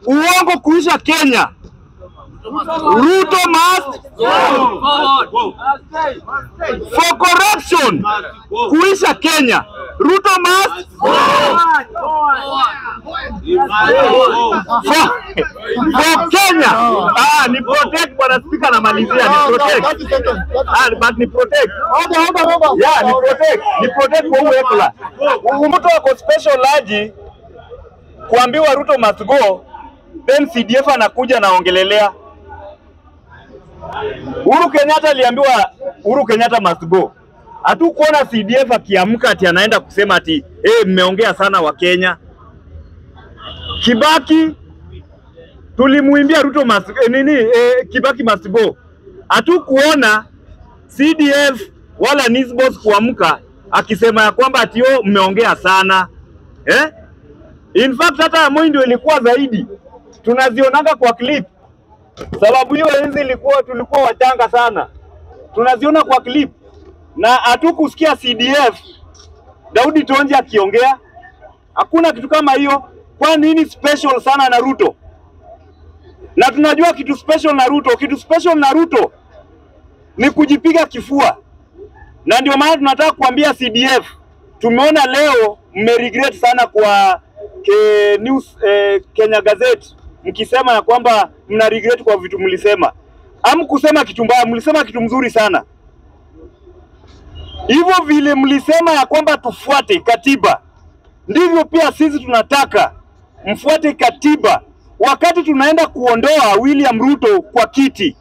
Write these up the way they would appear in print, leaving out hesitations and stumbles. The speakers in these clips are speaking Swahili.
Uongo kuisha Kenya, Ruto must go. For corruption kuisha Kenya, Ruto must go. For Kenya. Ni protect bwana speaker, na malizia ni protect. But ni protect. Yeah, ni protect. Ni protect kwa huyu. Mtu wako special aji kuambiwa Ruto must go, then CDF anakuja na ongelelea. Uhuru Kenyatta aliambiwa Uhuru Kenyatta must go. Hatukuona CDF akiamka ati anaenda kusema ati mmeongea sana wa Kenya. Kibaki tulimuimbia Ruto must Kibaki must go. Hatukuona CDF wala Nisbos kuamka akisema ya kwamba ati mmeongea sana. In fact hata Moi ndio ilikuwa zaidi. Tunazionaga kwa clip. Sababu hiyo enzi ilikuwa tulikuwa wachanga sana. Tunaziona kwa clip. Na hatukusikia CDF Daudi Tonje akiongea. Hakuna kitu kama hiyo. Kwa nini special sana na Ruto? Na tunajua kitu special na Ruto. Kitu special na Ruto ni kujipiga kifua. Na ndio maana tunataka kuambia CDF, tumeona leo mmeregret sana kwa News Kenya Gazette mkisema ya kwamba mna regret kwa vitu mlisema. Hamkusema kitu mbaya, mlisema kitu mzuri sana. Hivyo vile mlisema ya kwamba tufuate katiba, ndivyo pia sisi tunataka mfuate katiba wakati tunaenda kuondoa William Ruto kwa kiti.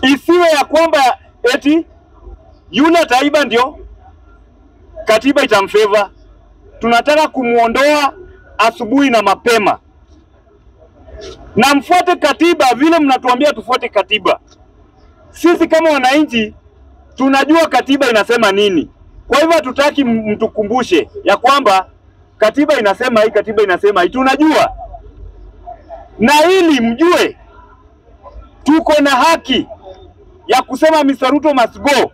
Isiwe ya kwamba eti yule taiba ndio katiba itamfavor. Tunataka kumuondoa asubuhi na mapema. Na mfuate katiba vile mnatuambia tufuate katiba. Sisi kama wananchi tunajua katiba inasema nini. Kwa hivyo hatutaki mtukumbushe ya kwamba katiba inasema hii, katiba inasema hii. Tunajua. Na ili mjue tuko na haki ya kusema Mr. Ruto must go.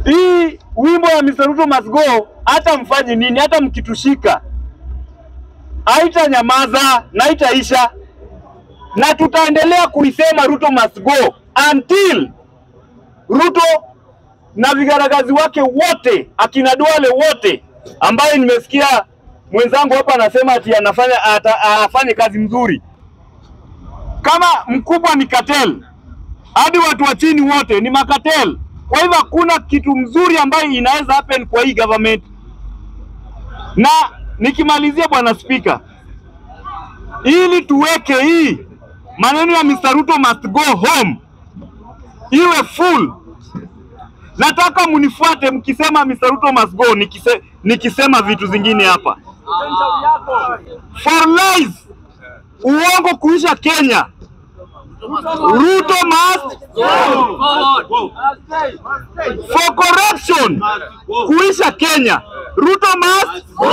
Hii wimbo ya Mr. Ruto must go, hata mfanye nini, hata mkitushika, haitanyamaza na haitaisha. Na tutaendelea kuisema Ruto must go until Ruto na vigaragazi wake wote, akina Duale wote, ambaye nimesikia mwenzangu hapa anasema ati anafanya afanye kazi mzuri. Kama mkubwa ni cartel, hadi watu wa chini wote ni makatel. Kwa hivyo hakuna kitu mzuri ambaye inaweza happen kwa hii government. Na nikimalizia bwana speaker, ili tuweke hii maneno ya Mr. Ruto must go home iwe full, nataka munifuate mkisema Mr. Ruto must go, nikisema vitu zingine hapa. For lies, uongo kuisha Kenya, Ruto must go. For corruption kuisha Kenya, Ruto must go.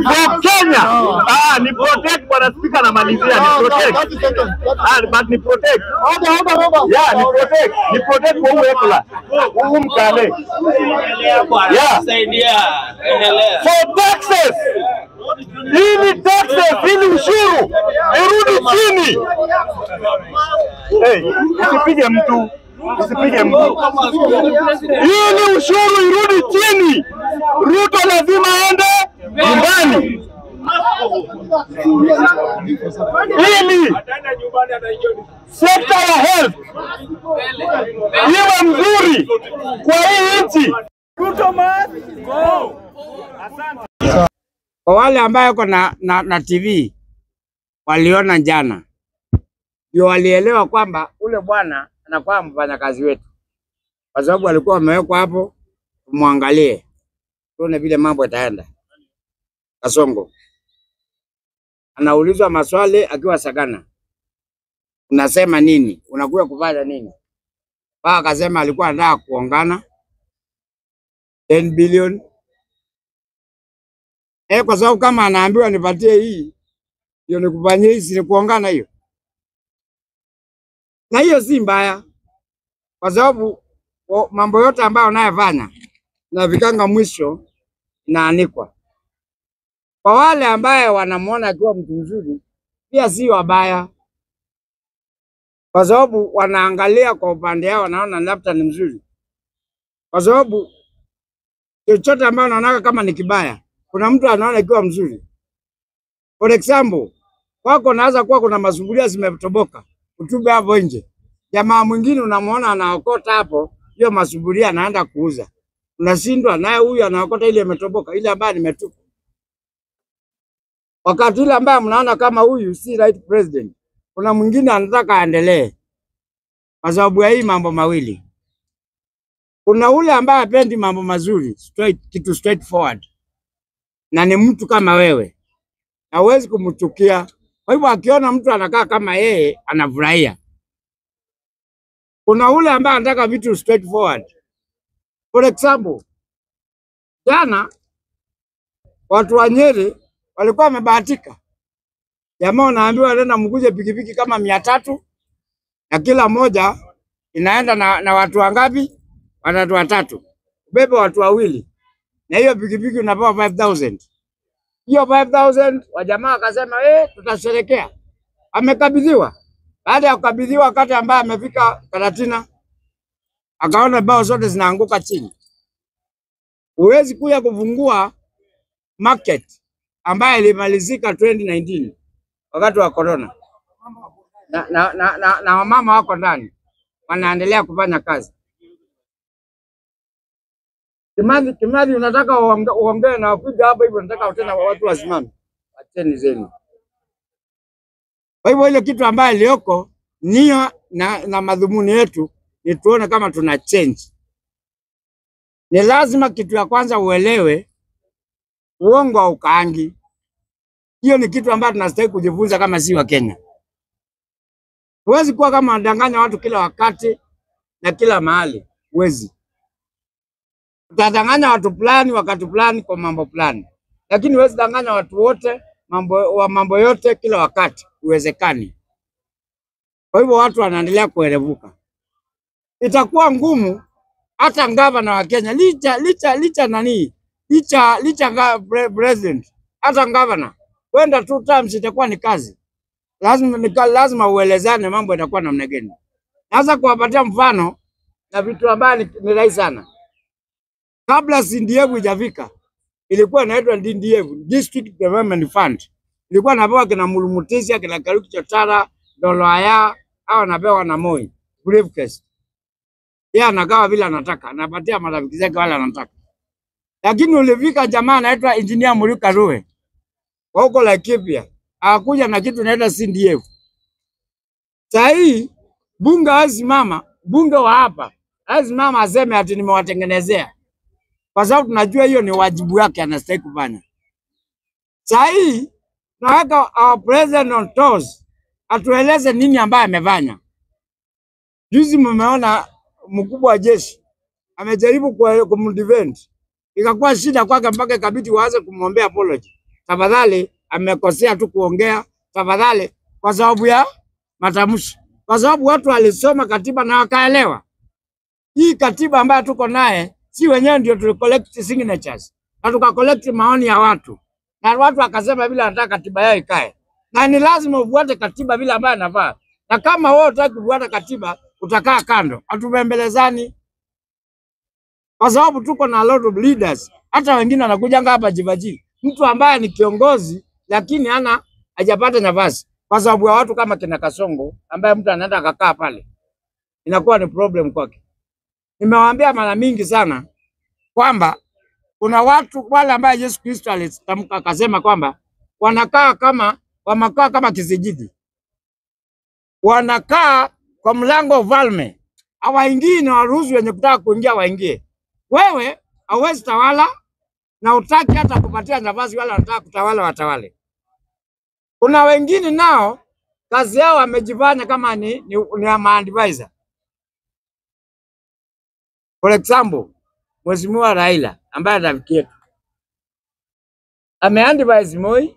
For Kenya. Ni protect bwana speaker, na malizia ni protect. But ni protect. Yeah, ni protect. Ni protect kwa huyu huyu mkale. Yeah. For taxes, ili taxes, ili ushuru irudi chini. Hey, usipige mtu. Usipige mtu. Ili ushuru irudi chini, Ruto lazima aende nyumbani. Ili sekta ya health iwe mzuri kwa hii nchi, Ruto must go. Asante. Kwa wale ambao wako na TV waliona jana, ndio walielewa kwamba ule bwana anakuwa mfanyakazi wetu, kwa sababu alikuwa amewekwa hapo tumwangalie tuone vile mambo yataenda. Kasongo anaulizwa maswali akiwa Sagana, unasema nini, unakuja kufanya nini? Baba akasema alikuwa anataka kuongana 10 billion. Kwa sababu kama anaambiwa nipatie hii ndio nikufanyie hii, si kuongana hiyo. Na hiyo si mbaya, kwa sababu mambo yote ambayo unayofanya Inafikanga mwisho inaanikwa. Kwa wale ambaye wanamuona akiwa mtu mzuri, pia si wabaya, kwa sababu wanaangalia kwa upande yao, wanaona labda ni mzuri, kwa sababu chochote ambayo unaona kama ni kibaya, kuna mtu anaona ikiwa mzuri. For example, kwako naweza kuwa kuna masufuria zimetoboka, utupe hapo nje. Jamaa mwingine unamuona anaokota hapo hiyo masufuria anaenda kuuza, unashindwa naye, huyu anaokota ile imetoboka, ile ambayo nimetupa. Wakati ile ambaye mnaona kama huyu si right president, kuna mwingine anataka aendelee kwa sababu ya hii mambo mawili. Kuna ule ambaye hapendi mambo mazuri, straight, kitu straightforward, na ni mtu kama wewe, na huwezi kumchukia. Kwa hivyo akiona mtu anakaa kama yeye anafurahia. Kuna ule ambaye anataka vitu straightforward. For example, jana watu wa Nyeri walikuwa wamebahatika. Jamaa wanaambiwa nenda mkuje pikipiki kama 300 na kila moja inaenda na watu wangapi? Watatu watatu. Ubebe watu wawili. Na hiyo pikipiki unapewa 5000. Hiyo 5000 wajamaa akasema tutasherekea. Amekabidhiwa. Baada ya kukabidhiwa, wakati ambaye amefika Karatina akaona bao zote zinaanguka chini. Huwezi kuja kufungua market ambaye ilimalizika 2019 wakati wa corona. Na wamama wako ndani wanaendelea kufanya kazi. Kimathi, unataka uongee na wakuja hapa hivyo, unataka tena watu wasimame. Acheni zenu. Kwa hivyo ile kitu ambayo iliyoko nia na madhumuni yetu ni tuone kama tuna change. Ni lazima kitu ya kwanza uelewe, uongo haukaangi. Hiyo ni kitu ambacho tunastahili kujifunza kama si wa Kenya. Huwezi kuwa kama unadanganya watu kila wakati na kila mahali. Huwezi. Utadanganya watu fulani wakati fulani kwa mambo fulani, lakini huwezi danganya watu wote mambo yote kila wakati, uwezekani. Kwa hivyo watu wanaendelea kuerevuka. Itakuwa ngumu hata gavana wa Kenya licha president, hata gavana kwenda 2 terms itakuwa ni kazi. Lazima uelezane mambo itakuwa namna gani. Naweza kuwapatia mfano na vitu ambavyo ni rahisi sana. Kabla CDF ijafika, ilikuwa inaitwa DDF, District Development Fund. Ilikuwa napewa kina Mulumutisia, kina Kariuki Chotara, Ndolo-Aya, au anapewa na Moi briefcase. Yeye anagawa vile anataka, anapatia marafiki zake wale anataka. Lakini ulifika jamaa anaitwa Engineer Muriuki Karue wa huko Laikipia, akakuja na kitu inaitwa CDF. Sasa hii bunge asimama, bunge wa hapa asimama aseme ati nimewatengenezea, kwa sababu tunajua hiyo ni wajibu wake, anastahili kufanya. Sasa hii tunaweka our president on toes, atueleze nini ambaye amefanya. Juzi mmeona mkubwa wa jeshi amejaribu kumdefend, ikakuwa shida kwake mpaka ikabidi waanze kumwombea apology. Tafadhali, amekosea tu kuongea, tafadhali, kwa sababu ya matamshi, kwa sababu watu walisoma katiba na wakaelewa. Hii katiba ambayo tuko naye, si wenyewe ndio tulicollect signatures na tukacollect maoni ya watu, na watu wakasema vile wanataka katiba yao ikae, na ni lazima ufuate katiba vile ambayo inafaa. Na kama wewe hutaki kufuata katiba, utakaa kando, hatubembelezani, kwa sababu tuko na a lot of leaders. Hata wengine wanakuja hapa jivaji, mtu ambaye ni kiongozi lakini hana hajapata nafasi kwa sababu ya watu kama kina Kasongo, ambaye mtu anaenda akakaa pale, inakuwa ni problem kwake. Nimewaambia mara mingi sana kwamba kuna watu wale ambao Yesu Kristo alitamka akasema kwamba wanakaa kama kizijiti, wanakaa kwa mlango wa ufalme, hawaingii na waruhusu wenye kutaka kuingia waingie. Wewe hauwezi tawala na utaki hata kupatia nafasi wale wanataka kutawala watawale. Kuna wengine nao kazi yao wamejifanya kama ni advisor. For example, Mheshimiwa Raila ambaye rafiki yetu ameadvise Moi,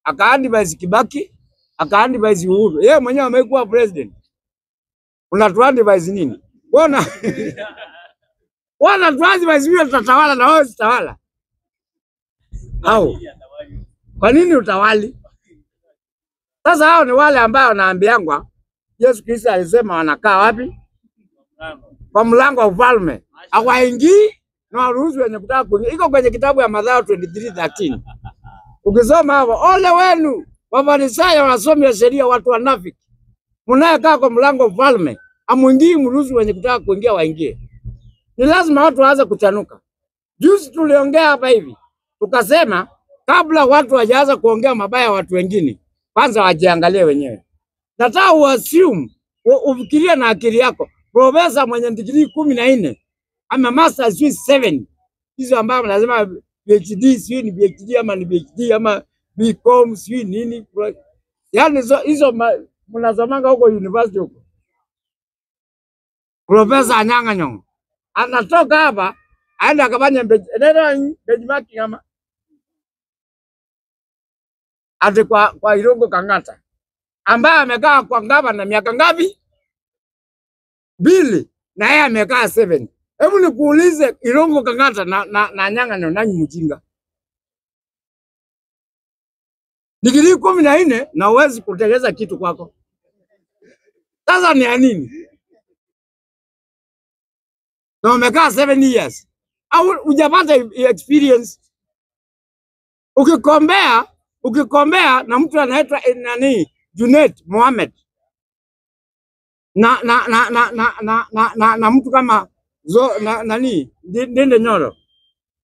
akaadvise Kibaki, akaadvise Uhuru. Yeye mwenyewe amekuwa president. Unatuadvise nini? Mbona Wana tuanze wazimio tutatawala na wewe usitawala. Au kwa nini utawali? Sasa hao ni wale ambao wanaambiangwa Yesu Kristo alisema wanakaa wapi? Kwa mlango wa ufalme. Hawaingii na waruhusu wenye kutaka kuingia. Iko kwenye kitabu ya Mathayo 23:13. Ukisoma hapo, ole wenu Wafarisayo, wasomi wa sheria, watu wanafiki, mnayekaa kwa mlango wa ufalme, amwingii, mruhusu wenye kutaka kuingia waingie. Ni lazima watu waanze kuchanuka. Juzi tuliongea hapa hivi, tukasema kabla watu wajaanza kuongea mabaya watu wengine, kwanza wajiangalie wenyewe. Nataka uassume, ufikirie na akili yako. Profesa mwenye digrii 14 ama master sijui 7 hizo ambayo lazima PhD, sijui ni PhD ama ni PhD ama BCom sijui nini, yaani hizo mnasomanga huko university huko. Profesa Anyang'a Nyong'o anatoka hapa aenda akafanya benchmarking ama ati kwa Irungu Kang'ata ambaye amekaa kwa gavana miaka ngapi? 2, na yeye amekaa 7. Hebu nikuulize, Irungu Kang'ata na Anyang'a Nyong'o nani mjinga? Digrii 14 na uwezi kuteleza kitu kwako. Sasa ni ya nini? Na umekaa 7 years. Au hujapata experience. Ukikombea na mtu anaitwa nani? Junet Mohamed. Na na na na na na na, na, na mtu kama zo, na, nani? Ndindi Nyoro.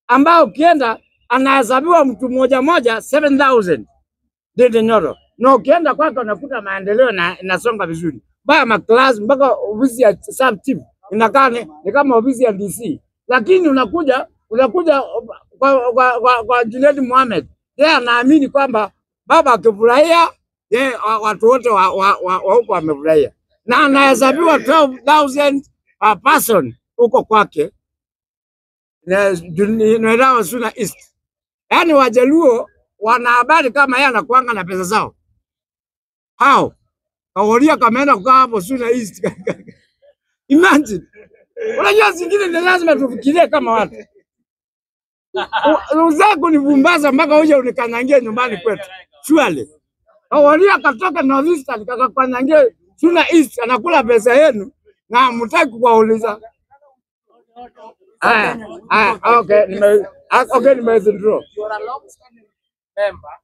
Ambao ukienda anahesabiwa mtu mmoja mmoja 7,000. Ndindi Nyoro. Na ukienda kwake unakuta maendeleo na inasonga vizuri. Baya ma class mpaka ofisi ya sub chief inakaa ni kama ofisi ya DC. Lakini unakuja kwa Junet Mohamed. Yeye anaamini kwamba baba akifurahia, yeye watu wote wa huko wamefurahia. Na anahesabiwa 12,000 per person huko kwake. Na Suna East. Yaani Wajaluo wana habari kama yeye anakuanga na pesa zao. Hao Kaworia kameenda kukaa hapo Suna East. Imagine. Unajua zingine ni lazima tufikirie kama watu. Uzee kunivumbaza mpaka uje unikanyangie nyumbani kwetu. Surely. Kaworia katoka North Eastern kakakanyangie Suna East, anakula pesa yenu na mtaki kuwauliza. Okay, nime withdraw.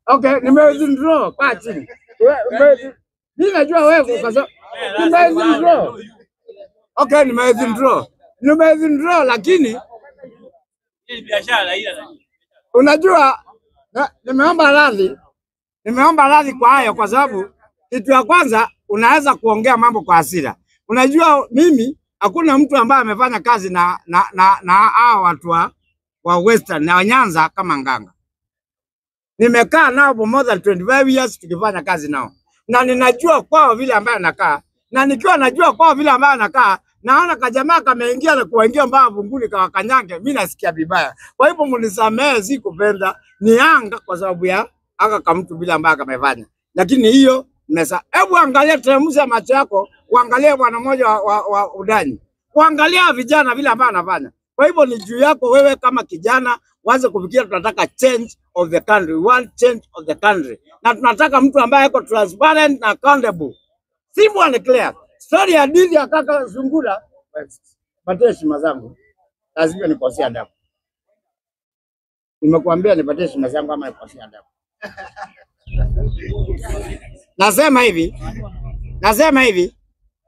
Okay, nime withdraw kwa chini. Mimi najua wewe kwa sababu nime withdraw. Okay, nime withdraw. Nime withdraw lakini unajua nimeomba radhi. Nimeomba radhi kwa hayo kwa sababu kitu ya kwanza unaweza kuongea mambo kwa hasira. Unajua mimi hakuna mtu ambaye amefanya kazi na hao watu wa Western na Nyanza kama Nganga. Nimekaa nao for more than 25 years tukifanya kazi nao. Na ninajua kwao vile ambaye nakaa. Na nikiwa najua kwao vile ambaye nakaa, naona kajamaa kameingia na kuingia mbaya vunguni kwa kanyange, mimi nasikia vibaya. Kwa hivyo mnisamehe, sikupenda ni anga kwa sababu ya aka kama mtu bila ambaye kamefanya. Lakini hiyo mesa. Hebu angalia, teremsha macho yako, uangalie bwana mmoja wa Udanyi. Uangalia vijana vile ambao anafanya. Kwa hivyo ni juu yako wewe kama kijana uanze kufikiria tunataka change of the country. We want change of the country. Na tunataka mtu ambaye yuko transparent na accountable. Simple and clear. Story ya dili ya kaka Sungura, patie heshima zangu. Lazima nikosea adabu. Nimekuambia nipatie heshima zangu ama nikosea adabu. Nasema hivi,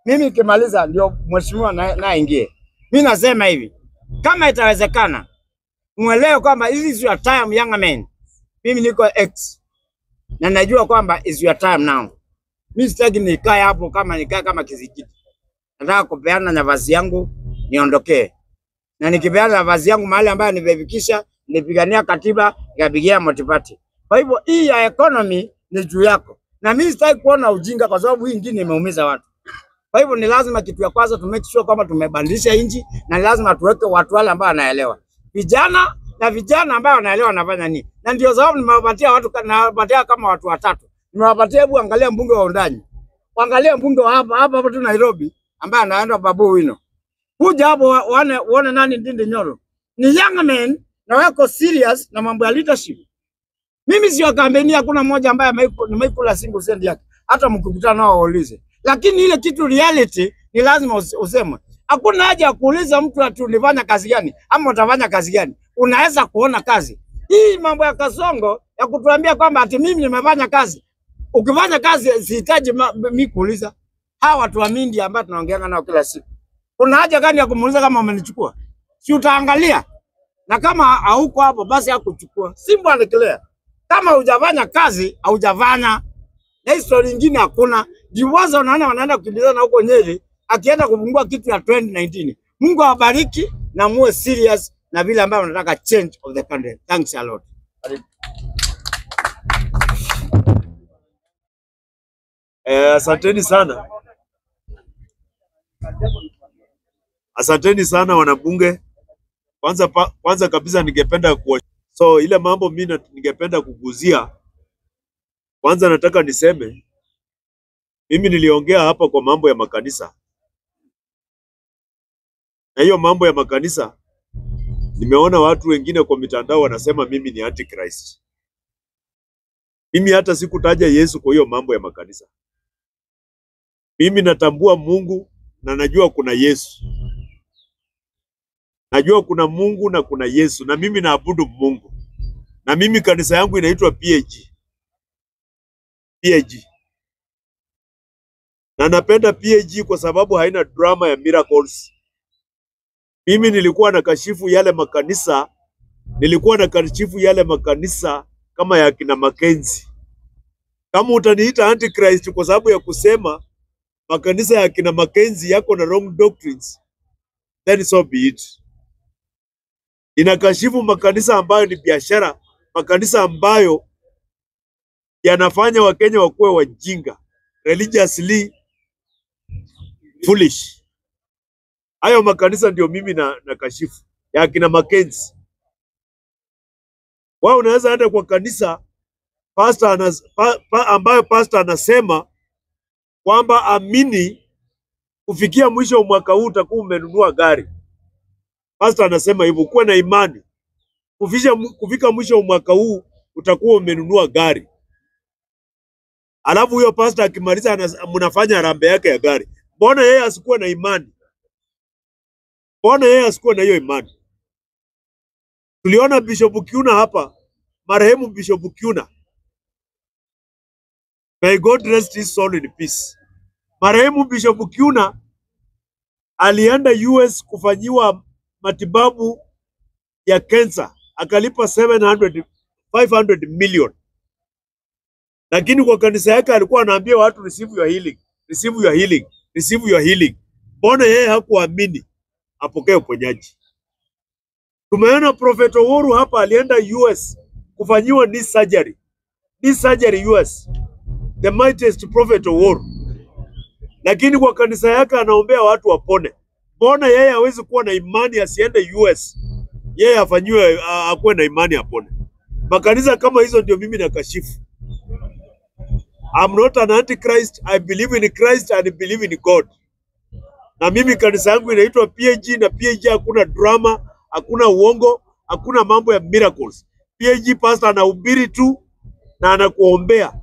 mimi nikimaliza ndio mheshimiwa na aingie. Mimi nasema hivi, kama itawezekana, muelewe kwamba this is your time young man. Mimi niko ex na najua kwamba is your time now. Mimi sitaki nikae hapo kama nikae kama kizikiti. Nataka kupeana nafasi yangu niondokee. Na nikipeana nafasi yangu mahali ambayo nimefikisha, nilipigania katiba, nikapigia multiparty. Kwa hivyo hii ya economy ni juu yako. Na mimi sitaki kuona ujinga kwa sababu hii ingine imeumiza watu. Kwa hivyo ni lazima kitu ya kwanza tu make sure kwamba tumebadilisha inchi, na ni lazima tuweke watu wale ambao wanaelewa. Vijana na vijana ambao wanaelewa wanafanya nini. Na ndio sababu nimewapatia watu, nawapatia kama watu watatu. Nimewapatia, hebu angalia mbunge wa Undanyi. Angalia mbunge wa hapa hapa tu Nairobi ambaye anaenda Babu Wino. Kuja hapo waone nani Ndindi Nyoro. Ni young men na wako serious na mambo ya leadership. Mimi sio kampeni, hakuna mmoja ambaye nimeikula single cent yake. Hata mkikutana nao waulize. Lakini ile kitu reality ni lazima useme. Hakuna haja ya kuuliza mtu ati ulifanya kazi gani ama utafanya kazi gani. Unaweza kuona kazi. Hii mambo ya Kasongo ya kutuambia kwamba ati mimi nimefanya kazi. Ukifanya kazi sihitaji mimi kuuliza. Hawa watu wa Mindi ambao tunaongeanga nao kila siku. Kuna haja gani ya kumuuliza kama amenichukua? Si utaangalia. Na kama hauko hapo basi hakuchukua. Simba anakelea. Kama hujafanya kazi, haujafanya. Na history nyingine hakuna. Jiwaza unaona wanaenda kukimbizana huko Nyeri, akienda kufungua kitu ya 2019. Mungu awabariki na muwe serious na vile ambavyo wanataka change of the country. Thanks a lot. Asanteni sana. Asanteni sana wanabunge. Kwanza kabisa ningependa so ile mambo mimi ningependa kuguzia. Kwanza nataka niseme mimi niliongea hapa kwa mambo ya makanisa. Na hiyo mambo ya makanisa nimeona watu wengine kwa mitandao wanasema mimi ni antichrist. Mimi hata sikutaja Yesu kwa hiyo mambo ya makanisa. Mimi natambua Mungu na najua kuna Yesu. Najua kuna Mungu na kuna Yesu, na mimi naabudu Mungu. Na mimi kanisa yangu inaitwa PAG. PAG. Na napenda PAG kwa sababu haina drama ya miracles. Mimi nilikuwa na kashifu yale makanisa, nilikuwa na kashifu yale makanisa kama ya kina Mackenzie. Kama utaniita antichrist kwa sababu ya kusema makanisa ya kina Mackenzie yako na wrong doctrines, then so be it. Inakashifu makanisa ambayo ni biashara, makanisa ambayo yanafanya Wakenya wakuwe wajinga, religiously foolish. Hayo makanisa ndio mimi na kashifu ya kina Mackenzie. Wao unaweza enda kwa kanisa pastor ambayo pastor anasema kwamba amini kufikia mwisho wa mwaka huu utakuwa umenunua gari. Pastor anasema hivyo, kuwa na imani. Kufika mwisho wa mwaka huu utakuwa umenunua gari. Alafu huyo pastor akimaliza mnafanya harambee yake ya gari. Mbona yeye asikuwa na imani? Mbona yeye asikuwa na hiyo imani? Tuliona Bishop Kiuna hapa, marehemu Bishop Kiuna. May God rest his soul in peace. Marehemu Bishop Kiuna alienda US kufanyiwa matibabu ya cancer, akalipa 500 million. Lakini kwa kanisa yake alikuwa anaambia watu receive your healing, receive your healing, receive your healing. Mbona yeye hakuamini apokee uponyaji? Tumeona Prophet Owuor hapa alienda US kufanyiwa knee surgery. Knee surgery US. The mightiest Prophet Owuor. Lakini kwa kanisa yake anaombea watu wapone. Mbona yeye hawezi kuwa na imani asiende US? Yeye afanyiwe, akuwe na imani apone. Makanisa kama hizo ndio mimi nakashifu. I'm not an antichrist. I believe in Christ and I believe in God. Na mimi kanisa yangu inaitwa PAG, na PAG hakuna drama, hakuna uongo, hakuna mambo ya miracles. PAG pastor anahubiri tu na anakuombea.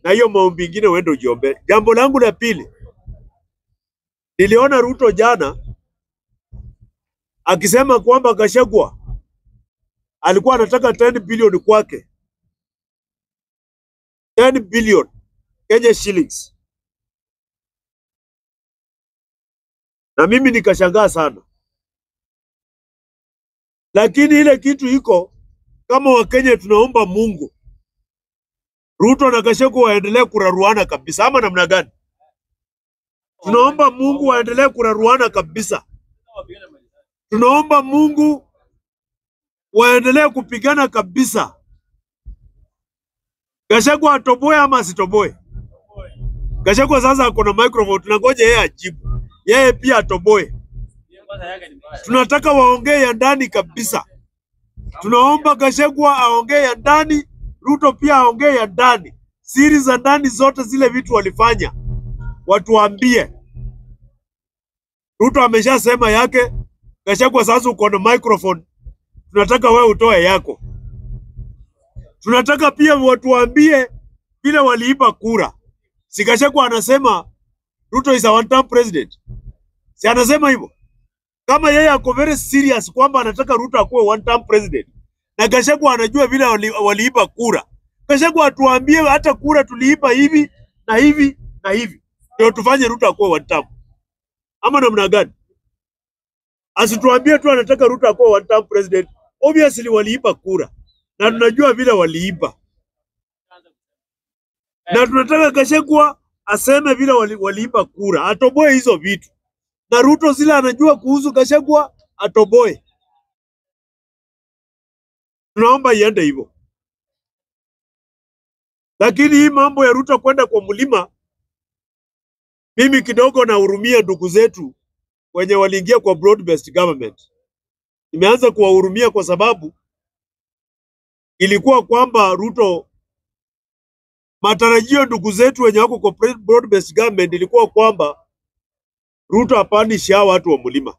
Na hiyo maombi ingine uende ujiombee. Jambo langu la pili, niliona Ruto jana akisema kwamba Gachagua alikuwa anataka 10 billion kwake. 10 billion Kenya shillings. Na mimi nikashangaa sana. Lakini ile kitu iko kama Wakenya tunaomba Mungu, Ruto na Gachagua waendelee kuraruana kabisa, ama namna gani? Tunaomba Mungu waendelee kuraruana kabisa. Tunaomba Mungu waendelee kupigana kabisa. Gachagua atoboe ama asitoboe? Gachagua sasa ako na microphone, tunangoja yeye ajibu. Yeye pia atoboe. Tunataka waongee ya ndani kabisa. Tunaomba Gachagua aongee ya ndani, Ruto pia aongee ya ndani. Siri za ndani zote zile vitu walifanya, watuambie. Ruto ameshasema yake. Gachagua sasa uko na microphone, tunataka wewe utoe yako. Tunataka pia watu waambie vile waliiba kura. Si Gachagua anasema Ruto is a one term president, si anasema hivyo? Kama yeye ako very serious kwamba anataka Ruto akuwe one term president, na Gachagua anajua vile waliiba kura, Gachagua atuambie hata kura tuliiba hivi na hivi na hivi, ndio tufanye Ruto akuwe one term, ama namna gani? Asituambie tu anataka Ruto akuwe one term president. Obviously waliiba kura na tunajua vile waliiba, na tunataka Gachagua aseme vile waliiba kura, atoboe hizo vitu, na Ruto zile anajua kuhusu Gachagua atoboe. Tunaomba iende hivyo, lakini hii mambo ya Ruto kwenda kwa mlima, mimi kidogo nahurumia ndugu zetu wenye waliingia kwa broad based government. Nimeanza kuwahurumia kwa sababu ilikuwa kwamba Ruto, matarajio ndugu zetu wenye wako kwa broad based government ilikuwa kwamba Ruto apanishi hao watu wa mlima.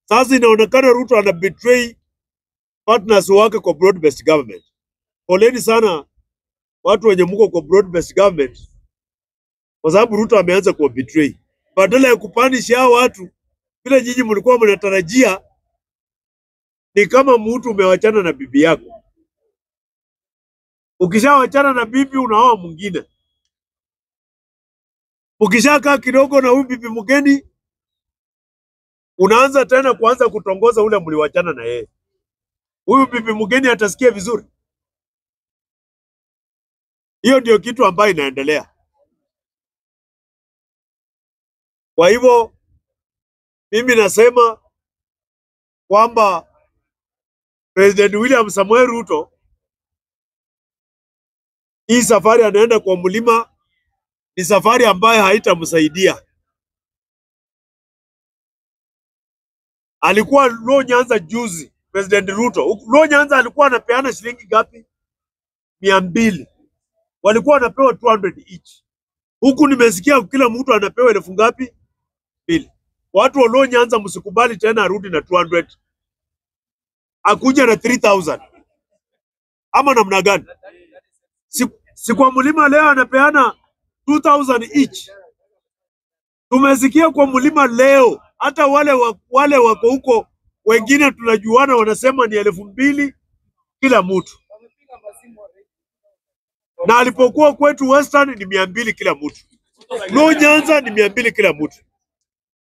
Sasa inaonekana Ruto ana betray partners wake kwa broad based government. Poleni sana watu wenye mko kwa broad based government, kwa sababu Ruto ameanza kuwa betray. Badala ya kupanish hao watu vile nyinyi mlikuwa mnatarajia, ni kama mtu umewachana na bibi yako. Ukishawachana na bibi unaoa mwingine. Ukishakaa kidogo na huyu bibi mgeni, unaanza tena kuanza kutongoza ule mliwachana na yeye. Huyu bibi mgeni atasikia vizuri? Hiyo ndio kitu ambayo inaendelea. Kwa hivyo mimi nasema kwamba President William Samoei Ruto hii safari anaenda kwa mlima ni safari ambayo haitamsaidia. Alikuwa Luo Nyanza juzi, President Ruto. Luo Nyanza alikuwa anapeana shilingi ngapi? 200. Walikuwa wanapewa 200 each. Huku nimesikia kila mtu anapewa elfu ngapi? 2. Watu wa Luo Nyanza msikubali tena arudi na 200. Akuja na 3000. Ama namna gani? Si kwa mlima leo anapeana 2000 each. Tumesikia kwa mlima leo hata wale wako huko wengine tunajuana wanasema ni 2000 kila mtu. Na alipokuwa kwetu Western ni 200 kila mtu. Luo Nyanza ni 200 kila mtu.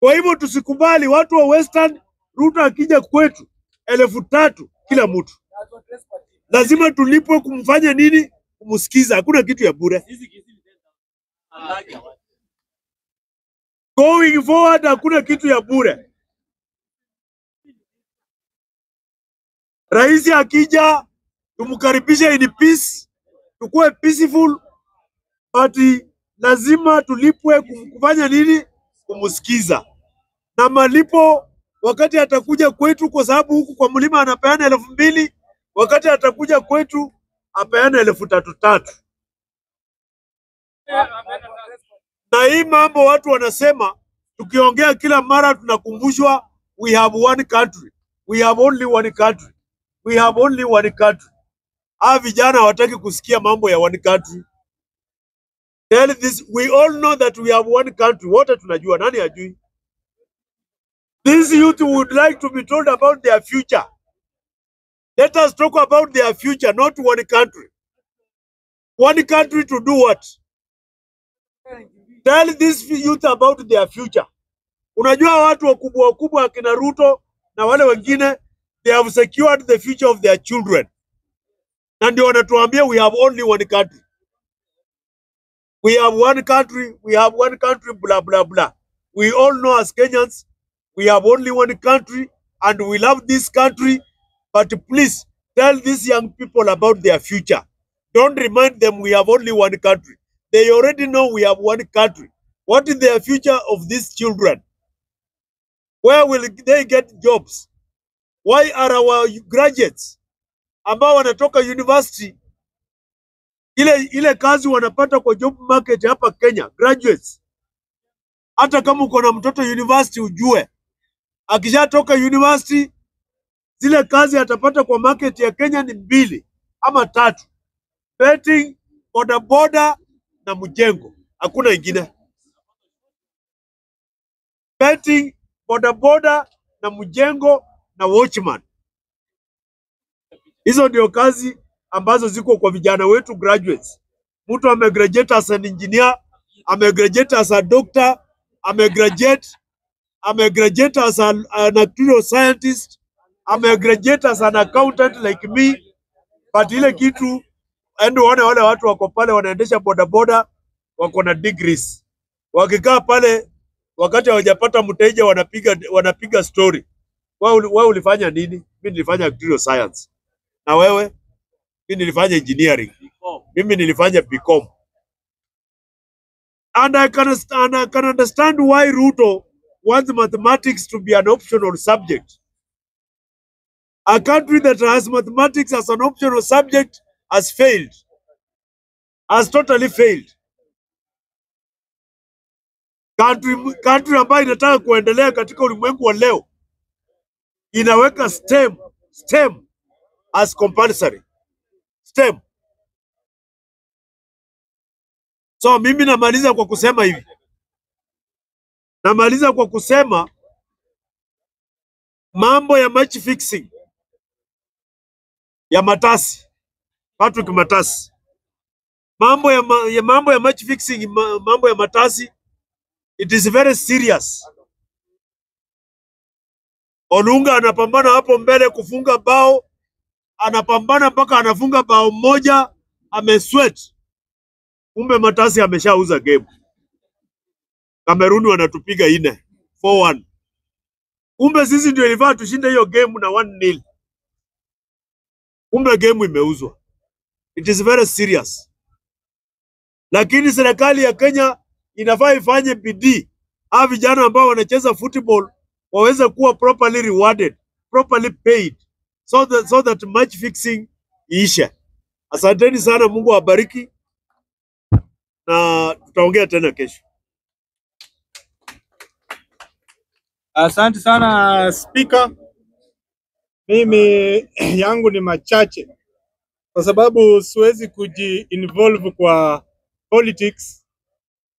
Kwa hivyo tusikubali watu wa Western, Ruto akija kwetu 3000 kila mtu. Lazima tulipwe kumfanya nini? Kumsikiza. Hakuna kitu ya bure. Going forward hakuna kitu ya bure. Rais akija tumkaribishe in peace, tukue peaceful, but lazima tulipwe kufanya nini? Kumsikiza. Na malipo wakati atakuja kwetu, kwa sababu huku kwa mlima anapeana 2000, wakati atakuja kwetu apeana 3000. Na hii mambo watu wanasema, tukiongea kila mara tunakumbushwa we have one country, we have only one country, we have only one country. Hawa vijana hawataki kusikia mambo ya one country. Tell this, we all know that we have one country. Wote tunajua, nani hajui? These youth would like to be told about their future. Let us talk about their future, not one country. One country to do what? Tell these youth about their future. Unajua watu wakubwa wakubwa akina Ruto na wale wengine, they have secured the future of their children. Na ndio wanatuambia we have only one country. We have one country, we have one country, blah, blah, blah. We all know as Kenyans, we have only one country and we love this country. But please tell these young people about their future. Don't remind them we have only one country. They already know we have one country. What is the future of these children? Where will they get jobs? Why are our graduates ambao wanatoka university ile kazi wanapata kwa job market hapa Kenya, graduates Hata kama uko na mtoto university, ujue akishatoka university zile kazi atapata kwa market ya Kenya ni mbili ama tatu: betting, bodaboda na mjengo, hakuna ingine. Betting, bodaboda na mjengo na watchman. Hizo ndio kazi ambazo ziko kwa vijana wetu graduates. Mtu amegraduate as an engineer, amegraduate as a doctor, amegraduate as an actuarial scientist, amegraduate as an accountant like me, but ile kitu endo uone wale watu wako pale wanaendesha bodaboda wako na degrees, wakikaa pale wakati hawajapata mteja wanapiga story. Wewe ulifanya nini? Mimi nilifanya actuarial science. Na wewe? Mimi nilifanya engineering. Mimi nilifanya BCom. And I can understand why Ruto wants mathematics to be an optional subject. A country that has mathematics as an optional subject has failed. Has totally failed. Country ambayo inataka kuendelea katika ulimwengu wa leo inaweka STEM as compulsory. STEM. So mimi namaliza kwa kusema hivi. Namaliza kwa kusema mambo ya match fixing ya Matasi, Patrick Matasi. Mambo ya match fixing, mambo ya Matasi, it is very serious. Olunga anapambana hapo mbele kufunga bao, anapambana mpaka anafunga bao moja, amesweat. Kumbe Matasi ameshauza game. Kameruni wanatupiga 4-1. Kumbe sisi ndio ilifaa tushinde hiyo game na 1-0. Kumbe game imeuzwa. It is very serious. Lakini serikali ya Kenya inafaa ifanye bidii, hawa vijana ambao wanacheza football waweze kuwa properly rewarded, properly paid so that match fixing iishe. Asanteni sana, Mungu awabariki na tutaongea tena kesho. Asante sana, Spika. Mimi yangu ni machache kwa sababu siwezi kuji-involve kwa politics.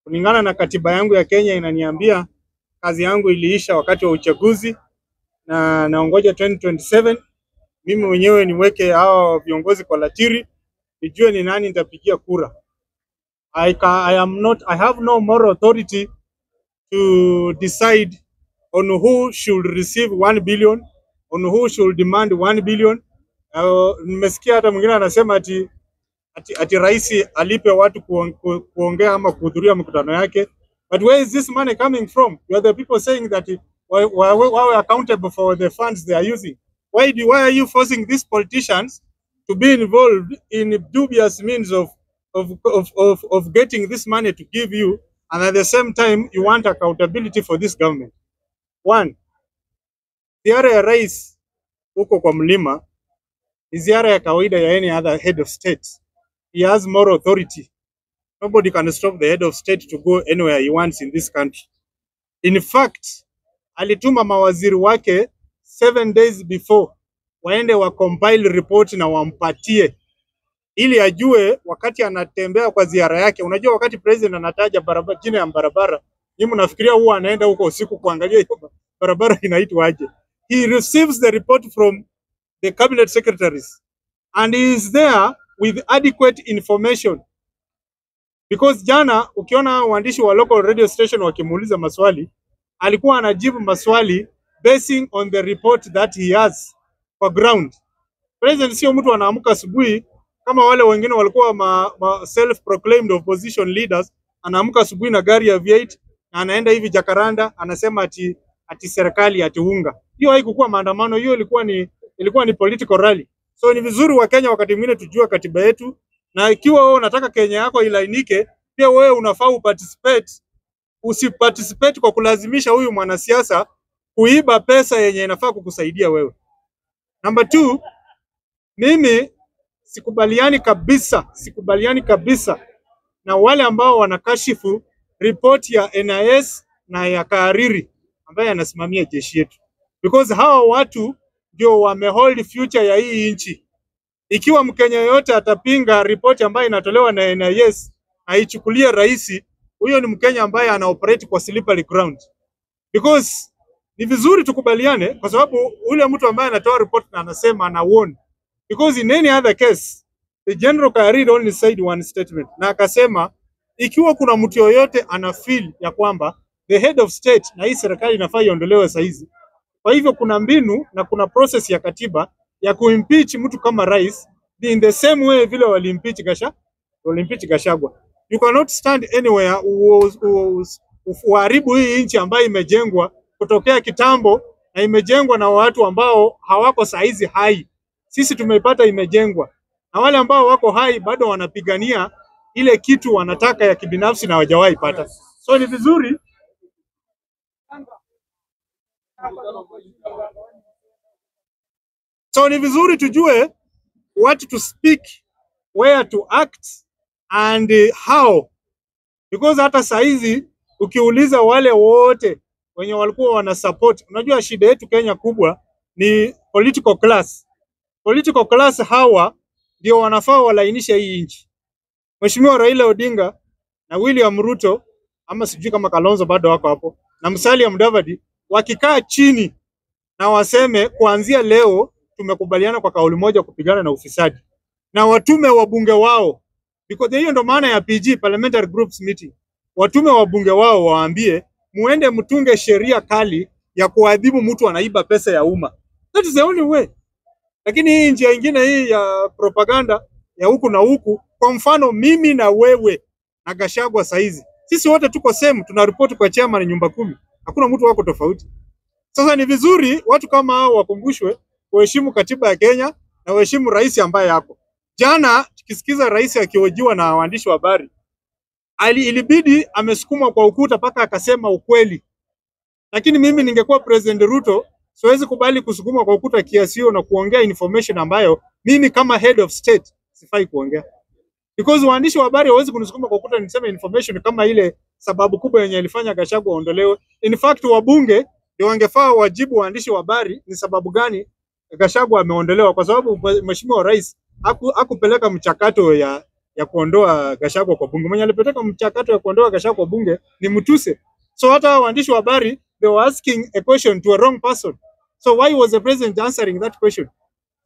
Kulingana na katiba yangu ya Kenya inaniambia kazi yangu iliisha wakati wa uchaguzi na naongoja 2027 mimi mwenyewe niweke hawa viongozi kwa latiri, nijue ni nani nitapigia kura. I am not, I have no moral authority to decide on who should receive 1 billion, on who should demand 1 billion. Nimesikia hata mwingine anasema ati rais alipe watu kuongea ama kuhudhuria mikutano yake. But where is this money coming from? You are the people saying that wawe accountable for the funds they are using. Why are you forcing these politicians to be involved in dubious means of getting this money to give you, and at the same time you want accountability for this government? One, ziara ya rais huko kwa mlima ni ziara ya kawaida ya any other head of state. He has more authority. Nobody can stop the head of state to go anywhere he wants in this country. In fact, alituma mawaziri wake 7 days before waende wa compile report na wampatie ili ajue wakati anatembea kwa ziara yake. Unajua, wakati president anataja barabara, jina ya barabara, nyinyi mnafikiria huwa anaenda huko usiku kuangalia hiyo barabara inaitwa aje? He receives the report from the cabinet secretaries and he is there with adequate information, because jana ukiona waandishi wa local radio station wakimuuliza maswali, alikuwa anajibu maswali basing on the report that he has kwa ground. President sio mtu anaamka asubuhi kama wale wengine walikuwa ma self proclaimed opposition leaders, anaamka asubuhi na gari ya V8 na anaenda hivi Jacaranda, anasema ati serikali ati unga. Hiyo haikukuwa maandamano, hiyo ilikuwa ni political rally. So ni vizuri Wakenya wakati mwingine tujue katiba yetu, na ikiwa wewe unataka Kenya yako ilainike, pia wewe unafaa uparticipate. Usiparticipate kwa kulazimisha huyu mwanasiasa kuiba pesa yenye inafaa kukusaidia wewe. Number two, mimi sikubaliani kabisa, sikubaliani kabisa na wale ambao wanakashifu report ya NIS. na ya Kahariri ambaye anasimamia jeshi yetu, because hawa watu ndio wamehold future ya hii nchi. Ikiwa Mkenya yoyote atapinga ripoti ambayo inatolewa na NIS aichukulie rahisi, huyo ni Mkenya ambaye ana operate kwa slippery ground. Because ni vizuri tukubaliane, kwa sababu ule mtu ambaye anatoa report na anasema ana warn, because in any other case the General Kahariri only said one statement, na akasema ikiwa kuna mtu yoyote ana feel ya kwamba the head of state na hii serikali inafaa iondolewe saizi. Kwa hivyo kuna mbinu na kuna process ya katiba ya kuimpeach mtu kama rais in the same way vile waliimpeach Gachagua. You cannot stand anywhere uharibu hii nchi ambayo imejengwa kutokea kitambo na imejengwa na watu ambao hawako saizi hai. Sisi tumeipata imejengwa, na wale ambao wako hai bado wanapigania ile kitu wanataka ya kibinafsi na hawajawahi pata. So ni vizuri tujue what to speak, where to act and how. Because hata saizi ukiuliza wale wote wenye walikuwa wana support, unajua shida yetu Kenya kubwa ni political class. Political class hawa ndio wanafaa walainishe hii nchi. Mheshimiwa Raila Odinga na William Ruto, ama sijui kama Kalonzo bado wako hapo, na Musalia Mudavadi wakikaa chini na waseme kuanzia leo tumekubaliana kwa kauli moja kupigana na ufisadi, na watume wabunge wao, because hiyo ndo maana ya PG, Parliamentary Groups Meeting, watume wabunge wao waambie muende mtunge sheria kali ya kuadhibu mtu anaiba pesa ya umma. That is the only way. Lakini hii njia nyingine hii ya propaganda ya huku na huku, kwa mfano mimi na wewe na Gachagua saizi, sisi wote tuko same, tunaripoti kwa chairman nyumba 10, hakuna mtu wako tofauti. Sasa ni vizuri watu kama hao wakumbushwe kuheshimu katiba ya Kenya na kuheshimu rais ambaye yako. Jana tukisikiza rais akihojiwa na waandishi wa habari, ilibidi amesukumwa kwa ukuta paka akasema ukweli. Lakini mimi ningekuwa President Ruto, siwezi kubali kusukumwa kwa ukuta kiasi hiyo na kuongea information ambayo mimi kama head of state sifai kuongea. Because waandishi wa habari hawezi kunisukuma kwa ukuta niseme information kama ile sababu kubwa yenye ilifanya Gachagua aondolewe. In fact wabunge ndio wangefaa wajibu waandishi wa habari ni sababu gani Gachagua ameondolewa, kwa sababu Mheshimiwa Rais hakupeleka mchakato ya kuondoa Gachagua kwa bunge. Mwenye alipeleka mchakato ya kuondoa Gachagua kwa bunge ni Mutuse. So hata waandishi wa habari they were asking a question to a wrong person. So why was the president answering that question?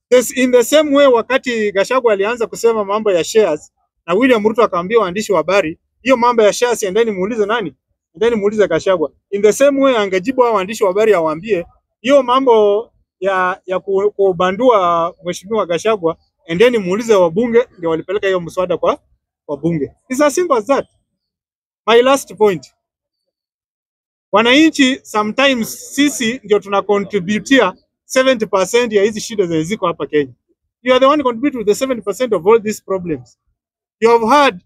This, in the same way wakati Gachagua alianza kusema mambo ya shares na William Ruto akaambia waandishi wa habari hiyo mambo ya shares endeni muulize nani? Endeni muulize Gachagua. In the same way angejibu hao waandishi wa habari awaambie hiyo mambo ya kubandua Mheshimiwa Gachagua, endeni muulize wabunge, ndio walipeleka hiyo mswada kwa wabunge. It's as simple as that. My last point. Wananchi sometimes sisi ndio tuna contributea 70% ya hizi shida zenye ziko hapa Kenya. You are the one contribute to the 70% of all these problems. You have heard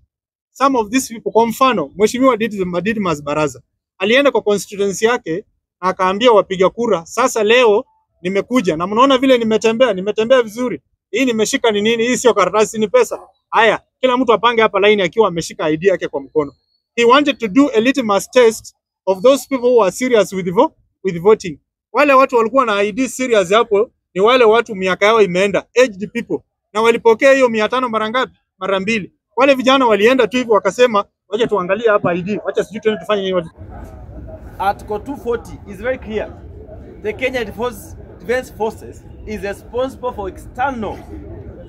some of these people. Kwa mfano, Mheshimiwa Didmus Baraza alienda kwa constituency yake na akaambia wapiga kura, sasa leo nimekuja na mnaona vile nimetembea vizuri. Hii nimeshika ni nini? Hii sio karatasi, ni pesa. Haya, kila mtu apange hapa line akiwa ameshika ID yake kwa mkono. He wanted to do a litmus test of those people who are serious with voting. Wale watu walikuwa na ID serious hapo ni wale watu miaka yao imeenda, aged people. Na walipokea hiyo 500 mara ngapi? Mara mbili. Wale vijana walienda tu hivyo wakasema, wacha tuangalie hapa ID, wacha sijui tuende tufanye nini. Article 240 is very clear. The Kenya Defense Forces is responsible for external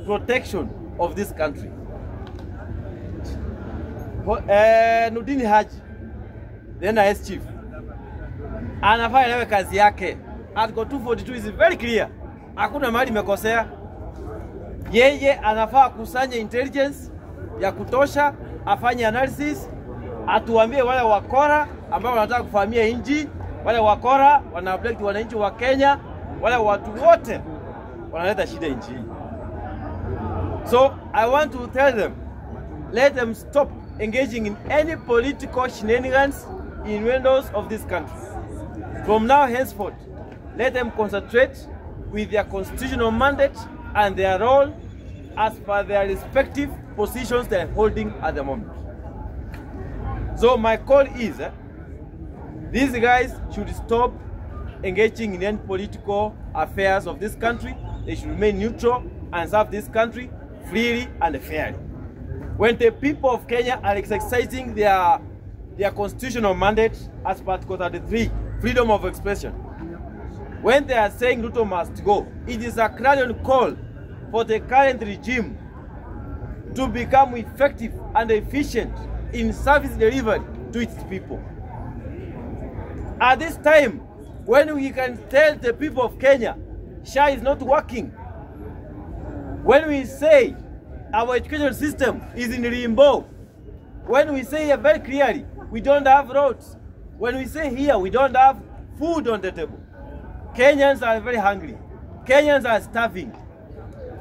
protection of this country. Nurdin Haji, the NIS chief, anafaa elewe kazi yake. Article 242 is very clear. Hakuna mahali imekosea. Yeye anafaa kusanya intelligence ya kutosha, afanye analysis, atuambie wale wakora ambao wanataka kufahamia nchi, wale wakora wana wananchi wa Kenya, wale watu wote wanaleta shida nchi hii. So I want to tell them, let them stop engaging in any political shenanigans in windows of this country. From now henceforth, let them concentrate with their constitutional mandate and their role as per their respective positions they are holding at the moment. So my call is, These guys should stop engaging in any political affairs of this country. They should remain neutral and serve this country freely and fairly. When the people of Kenya are exercising their constitutional mandate as per Article 33, freedom of expression, when they are saying Ruto must go, it is a clarion call for the current regime to become effective and efficient in service delivery to its people. At this time, when we can tell the people of Kenya, SHA is not working, when we say our education system is in limbo, when we say here very clearly, we don't have roads, when we say here, we don't have food on the table, Kenyans are very hungry. Kenyans are starving.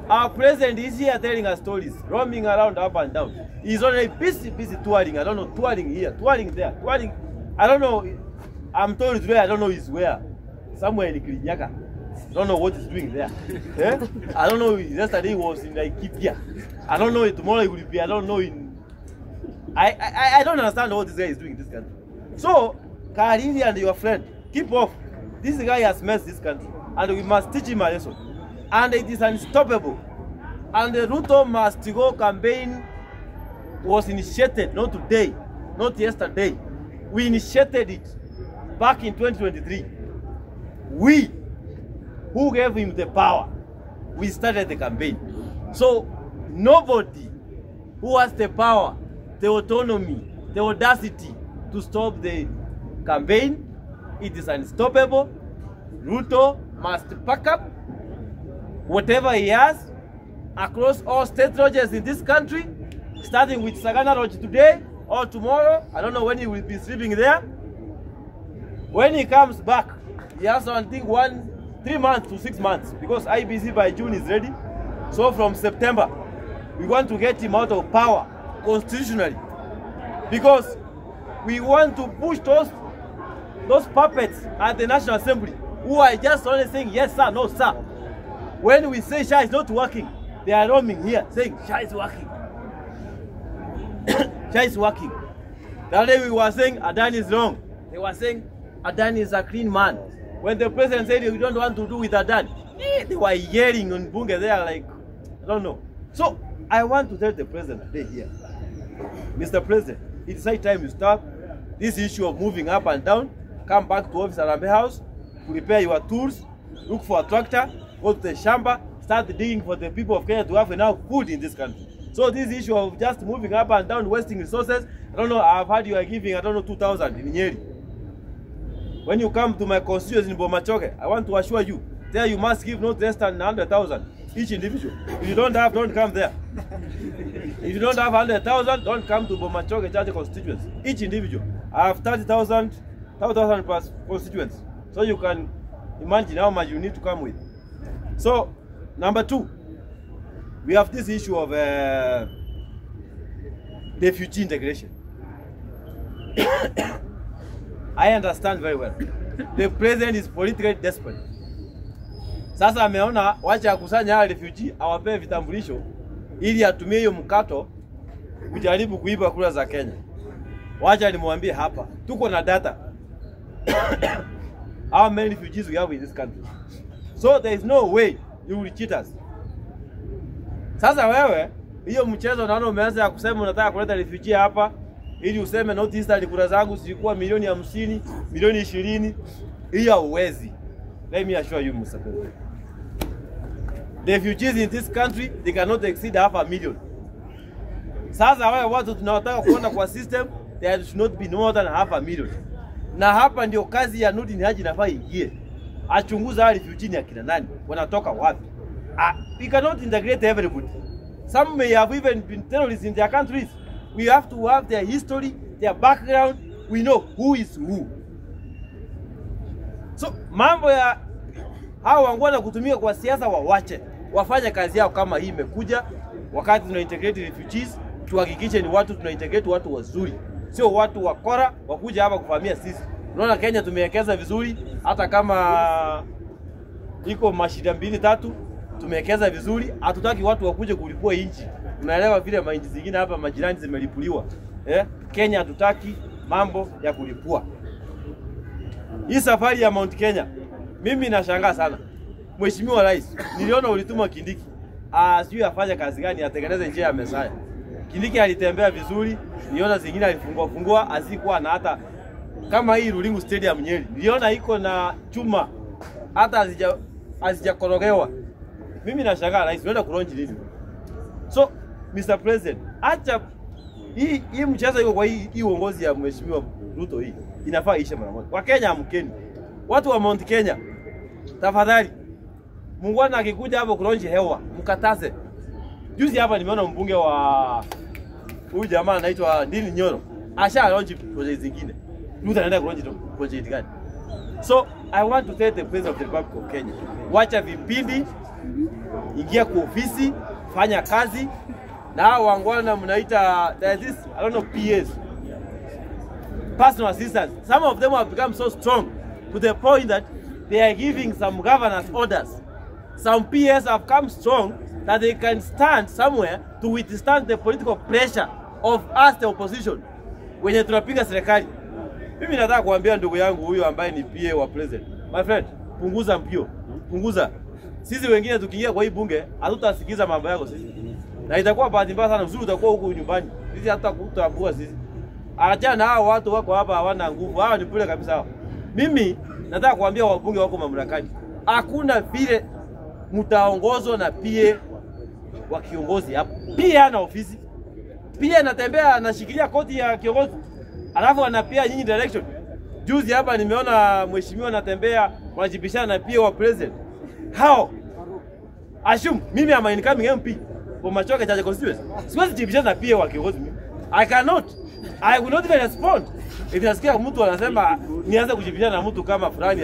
Our president is here telling us stories, roaming around up and down. He's already busy touring. I don't know, touring here, touring there, touring. I don't know. I'm told today, I don't know he's where. Somewhere in Kirinyaga. I don't know what he's doing there. Eh? I don't know. Yesterday he was in Laikipia. I don't know. Tomorrow he will be, I don't know. In I don't understand what this guy is doing in this country. So, Kariri and your friend, keep off. This guy has messed this country, and we must teach him a lesson. And it is unstoppable. And the Ruto must go campaign was initiated, not today, not yesterday. We initiated it back in 2023. We, who gave him the power, we started the campaign. So nobody who has the power, the autonomy, the audacity to stop the campaign, it is unstoppable. Ruto must pack up whatever he has across all state lodges in this country, starting with Sagana Lodge today or tomorrow. I don't know when he will be sleeping there. When he comes back, he has, I think, 3 months to 6 months, because IBC by June is ready. So from September, we want to get him out of power constitutionally, because we want to push those puppets at the National Assembly who are just only saying yes sir, no sir. When we say SHA is not working, they are roaming here saying SHA is working. SHA is working. The other day we were saying Adani is wrong. They were saying Adani is a clean man. When the president said we don't want to do with Adani, they were yelling on Bunge there like, I don't know. So I want to tell the president today here, Mr. President, it's high time you stop this issue of moving up and down. Come back to office Harambee House, prepare your tools, look for a tractor, go to the shamba, start digging for the people of Kenya to have enough food in this country. So this issue of just moving up and down, wasting resources, I don't know, I've heard you are giving, I don't know, 2,000 in Nyeri. When you come to my constituency in Bomachoge, I want to assure you, there you must give not less than 100,000 each individual. If you don't have, don't come there. If you don't have 100,000, don't come to Bomachoge Church constituency. Each individual. I have 30,000 plus constituents. So you can imagine how much you need to come with. So, number two, we have this issue of refugee integration. I understand very well. The president is politically desperate. Sasa ameona wacha akusanya refugee awapee vitambulisho ili atumie hiyo mkato kujaribu kuiba kura za Kenya. Wacha nimwambie hapa, tuko na data. How many refugees we have in this country? So there is no way you will cheat us. Sasa wewe hiyo mchezo naona umeanza ya kusema unataka kuleta refugee hapa ili useme North Eastern kura zangu zilikuwa milioni 50, milioni 20. Hiyo hauwezi. Let me assure you, Mr. President. The refugees in this country, they cannot exceed 500,000. Sasa wale watu tunawataka kuona kwa system, there should not be more than 500,000. Na hapa ndio kazi ya Nurdin Haji inafaa ingie. Achunguza hao refugee ni akina nani, wanatoka wapi. We cannot integrate everybody. Some may have even been terrorists in their countries. We have to have their history, their background. We know who is who. So mambo ya hao wangwana kutumia kwa siasa wawache. Wafanye kazi yao kama hii imekuja. Wakati tuna integrate refugees, tuhakikishe ni watu tuna integrate watu wazuri. Sio watu wakora wakuja hapa kuvamia sisi. Unaona Kenya tumewekeza vizuri, hata kama iko mashida 2 3 tumewekeza vizuri, hatutaki watu wakuje kulipua inchi. Unaelewa vile mainchi zingine hapa majirani zimelipuliwa. Kenya hatutaki mambo ya kulipua. Hii safari ya Mount Kenya, mimi nashangaa sana. Mheshimiwa Rais, niliona ulituma Kindiki. Sijui afanye kazi gani, atengeneze njia ya Mesaya. Kindiki alitembea vizuri, niliona zingine alifungua fungua, azikuwa na hata kama hii Ruringu Stadium Nyeri. Niliona iko na chuma hata hazijakorogewa. Mimi nashangaa Rais, unaenda kulonji nini? So, Mr. President, acha hii mchezo iko kwa hii uongozi ya Mheshimiwa Ruto hii. Inafaa ishe mara moja. Wakenya amkeni. Watu wa Mount Kenya, tafadhali. Mungwana akikuja hapo kulonji hewa, mkataze. Juzi hapa nimeona mbunge wa huyu jamaa anaitwa Ndini Nyoro. Asha launch project zingine. Ruto anaenda kulonji project gani? So, I want to tell the President of the Republic of Kenya, wacha vipindi, ingia kwa ofisi, fanya kazi. Na hao wangwana mnaita, there is this, I don't know, PAs, personal assistants. Some of them have become so strong to the point that they are giving some governors orders. Some PAs have come strong that they can stand somewhere to withstand the political pressure of us, the opposition, wenye tunapiga serikali. Mimi nataka kuambia ndugu yangu huyu ambaye ni PA wa president, my friend, punguza mpio, punguza. Sisi wengine tukiingia kwa hii bunge hatutasikiza mambo yako sisi. Na itakuwa bahati mbaya sana, uzuri utakuwa huku nyumbani. Sisi hatutakutambua sisi. Acha na hao watu wako hapa hawana nguvu. Hao ni bure kabisa hao. Mimi nataka kuambia wabunge wako mamlakani, hakuna vile mtaongozwa na PA wa kiongozi hapo. PA ana ofisi. PA anatembea anashikilia koti ya kiongozi. Alafu anapia nyinyi direction. Juzi hapa nimeona mheshimiwa anatembea wanajibishana na PA wa president. How? Assume mimi am incoming MP for Machoke Chache constituency. Siwezi jibishana na PA wa kiongozi mimi. I cannot. I will not even respond. If nasikia mtu anasema nianze kujibishana na mtu kama fulani,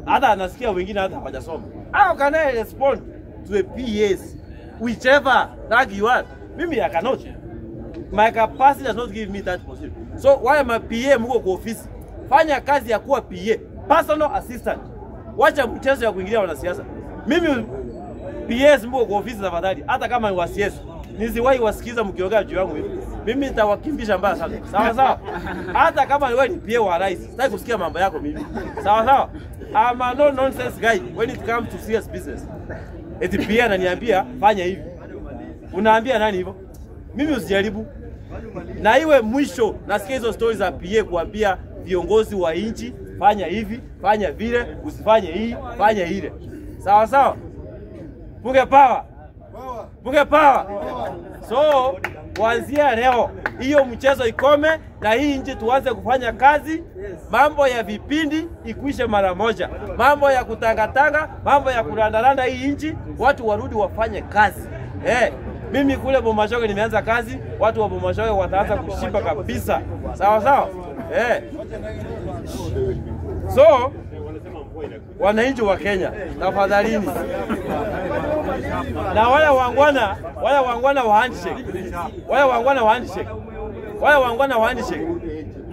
hata anasikia wengine hata hawajasoma. How can I respond to a PAs whichever rank you are? Mimi I cannot. My capacity does not give me that position. So why am I PA mko kwa ofisi? Fanya kazi ya kuwa PA, personal assistant. Wacha mchezo ya kuingilia wanasiasa. Mimi PS mko kwa ofisi tafadhali, hata kama ni wa CS. Nisiwahi wasikiza mkiongea juu yangu hivi. Mimi nitawakimbisha mbaya sana. Sawa sawa. Hata kama wewe ni PA wa rais, sitaki kusikia mambo yako mimi. Sawa sawa. I'm a no nonsense guy when it comes to serious business. Eti PA ananiambia fanya hivi. Unaambia nani hivyo? Mimi usijaribu. Na iwe mwisho nasikia hizo stories za PA kuambia viongozi wa nchi fanya hivi, fanya vile, usifanye hii, fanya ile. Sawa sawa. Bunge power. Bunge power. So kuanzia leo hiyo mchezo ikome na hii nchi tuanze kufanya kazi. Mambo ya vipindi ikwishe mara moja. Mambo ya kutangatanga, mambo ya kurandaranda hii nchi, watu warudi wafanye kazi. Mimi kule Bomachoge nimeanza kazi, watu wa Bomachoge wataanza kushiba kabisa. Sawa sawa. So wananchi wa Kenya, tafadhalini. Na wale wangwana wa handshake. Wale wangwana wa handshake. Wale wangwana wa handshake.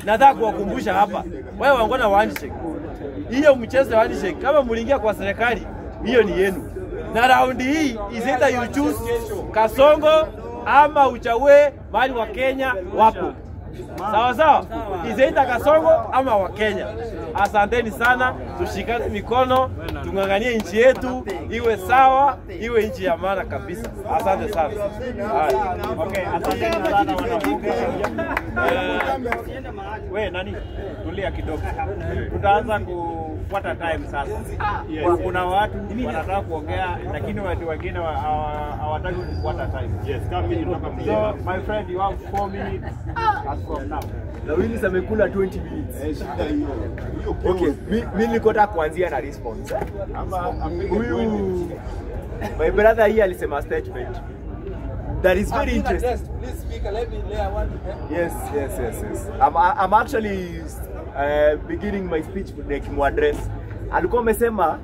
Nataka kuwakumbusha hapa. Wale wangwana wa handshake. Hiyo mchezo wa handshake kama mliingia kwa serikali, hiyo ni yenu. Na raundi hii is either you choose Kasongo ama uchague mahali wa Kenya wapo. Sawa sawa. Is either Kasongo ama wa Kenya. Asanteni sana, tushikane mikono, tunganganie nchi yetu iwe sawa, iwe nchi ya maana kabisa. Asante sana. Okay, asante sana wanabunge. We nani? Tulia kidogo. Tutaanza kufuata time sasa. Yes. Kuna watu wanataka kuongea lakini watu wengine hawataki kufuata time. Yes, kama mimi nitoka mjini. So my friend, you have 4 minutes as from now. Na Willis amekula 20 minutes. Shida hiyo. Okay, mimi niko nataka kuanzia na response. Huyu my brother here alisema statement that is very interesting. Please speak, let me lay one. Yes. I'm actually beginning my speech nikimuaddress. Alikuwa amesema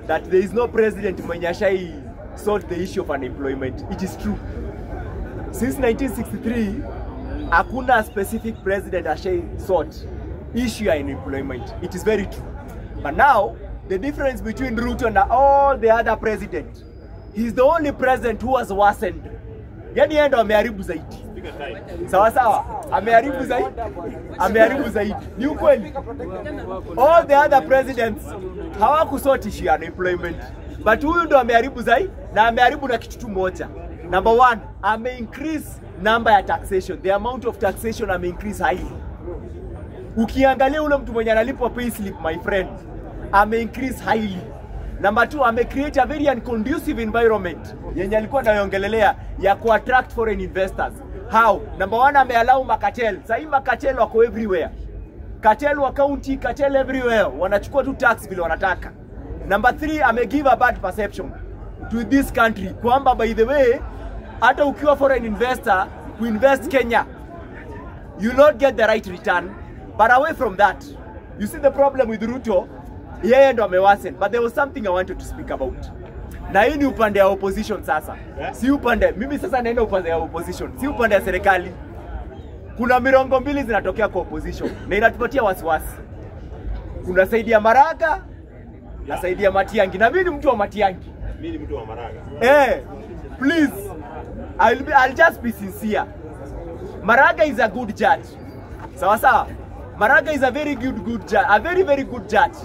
that there is no president mwenye ashai solve the issue of unemployment. It is true. Since 1963 hakuna specific president ashai sort issue ya unemployment. It is very true. But now the difference between Ruto and all the other president, he's the only president who has worsened. Yani yeye ndo ameharibu zaidi. Sawa sawa, ameharibu zaidi, ameharibu zaidi. Ni ukweli. All the other presidents hawakusort issue ya unemployment, but huyu ndo ameharibu zaidi, na ameharibu na kitu tu moja. Number one, ame increase number ya taxation, the amount of taxation ame increase highly. Ukiangalia ule mtu mwenye analipwa payslip, my friend, ame increase highly. Number two, ame create a very unconducive environment yenye alikuwa anaiongelelea ya ku attract foreign investors. How? Number one, ameallow macartel. Sasa hii macartel wako everywhere. Cartel wa county, cartel everywhere. Wanachukua tu tax vile wanataka. Number three, ame give a bad perception to this country kwamba by the way, hata ukiwa foreign investor kuinvest Kenya, you will not get the right return. But away from that, you see the problem with Ruto, yeye ndo amewasen. But there was something I wanted to speak about. Na hii ni upande ya opposition sasa. Si upande, mimi sasa naenda upande ya opposition, si upande ya serikali. Kuna mirongo mbili zinatokea kwa opposition na inatupatia wasiwasi. Kuna saidi ya Maraga na saidi ya Matiang'i. Na mimi ni mtu wa Matiang'i. Mimi ni mtu wa Maraga. Please, I'll just be sincere. Maraga is a good judge. Sawa sawa. Maraga is a very good judge, a very, very good judge.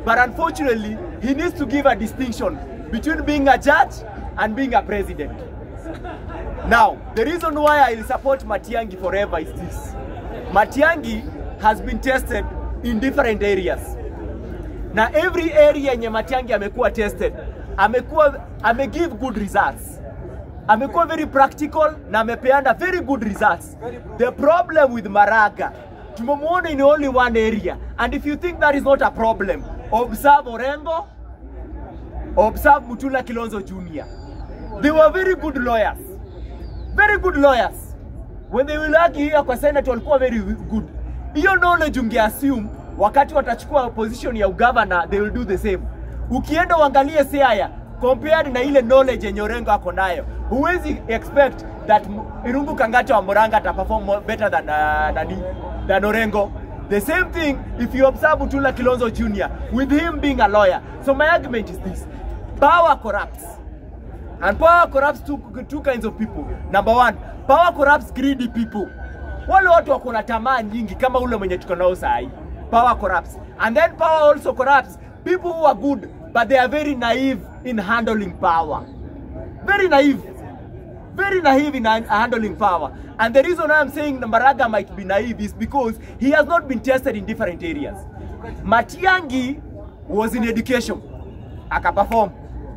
But unfortunately, he needs to give a distinction between being a judge and being a president. Now, the reason why I will support Matiang'i forever is this. Matiang'i has been tested in different areas. Now, every area yenye Matiang'i amekuwa tested, ame give good results. Amekuwa very practical na amepeana very good results. The problem with Maraga, tumemuona in only one area. And if you think that is not a problem, observe Orengo, observe Mutula Kilonzo Jr. They were very good lawyers. Very good lawyers. When they will argue here kwa Senate walikuwa very good. Hiyo knowledge ungeassume wakati watachukua position ya governor, they will do the same. Ukienda uangalie Siaya compared na ile knowledge yenye Orengo ako nayo, huwezi expect that Irungu Kangata wa Murang'a ata perform better than than Orengo. The same thing if you observe Mutula Kilonzo Jr. with him being a lawyer. So my argument is this: power corrupts. And power corrupts two kinds of people. Number one, power corrupts greedy people. Wale watu wako na tamaa nyingi kama ule mwenye tuko nao saa hii. Power corrupts. And then power also corrupts people who are good but they are very naive in handling power. Very naive. Very naive in handling power. And the reason I'm saying Maraga might be naive is because he has not been tested in different areas. Matiang'i was in education, akaperform.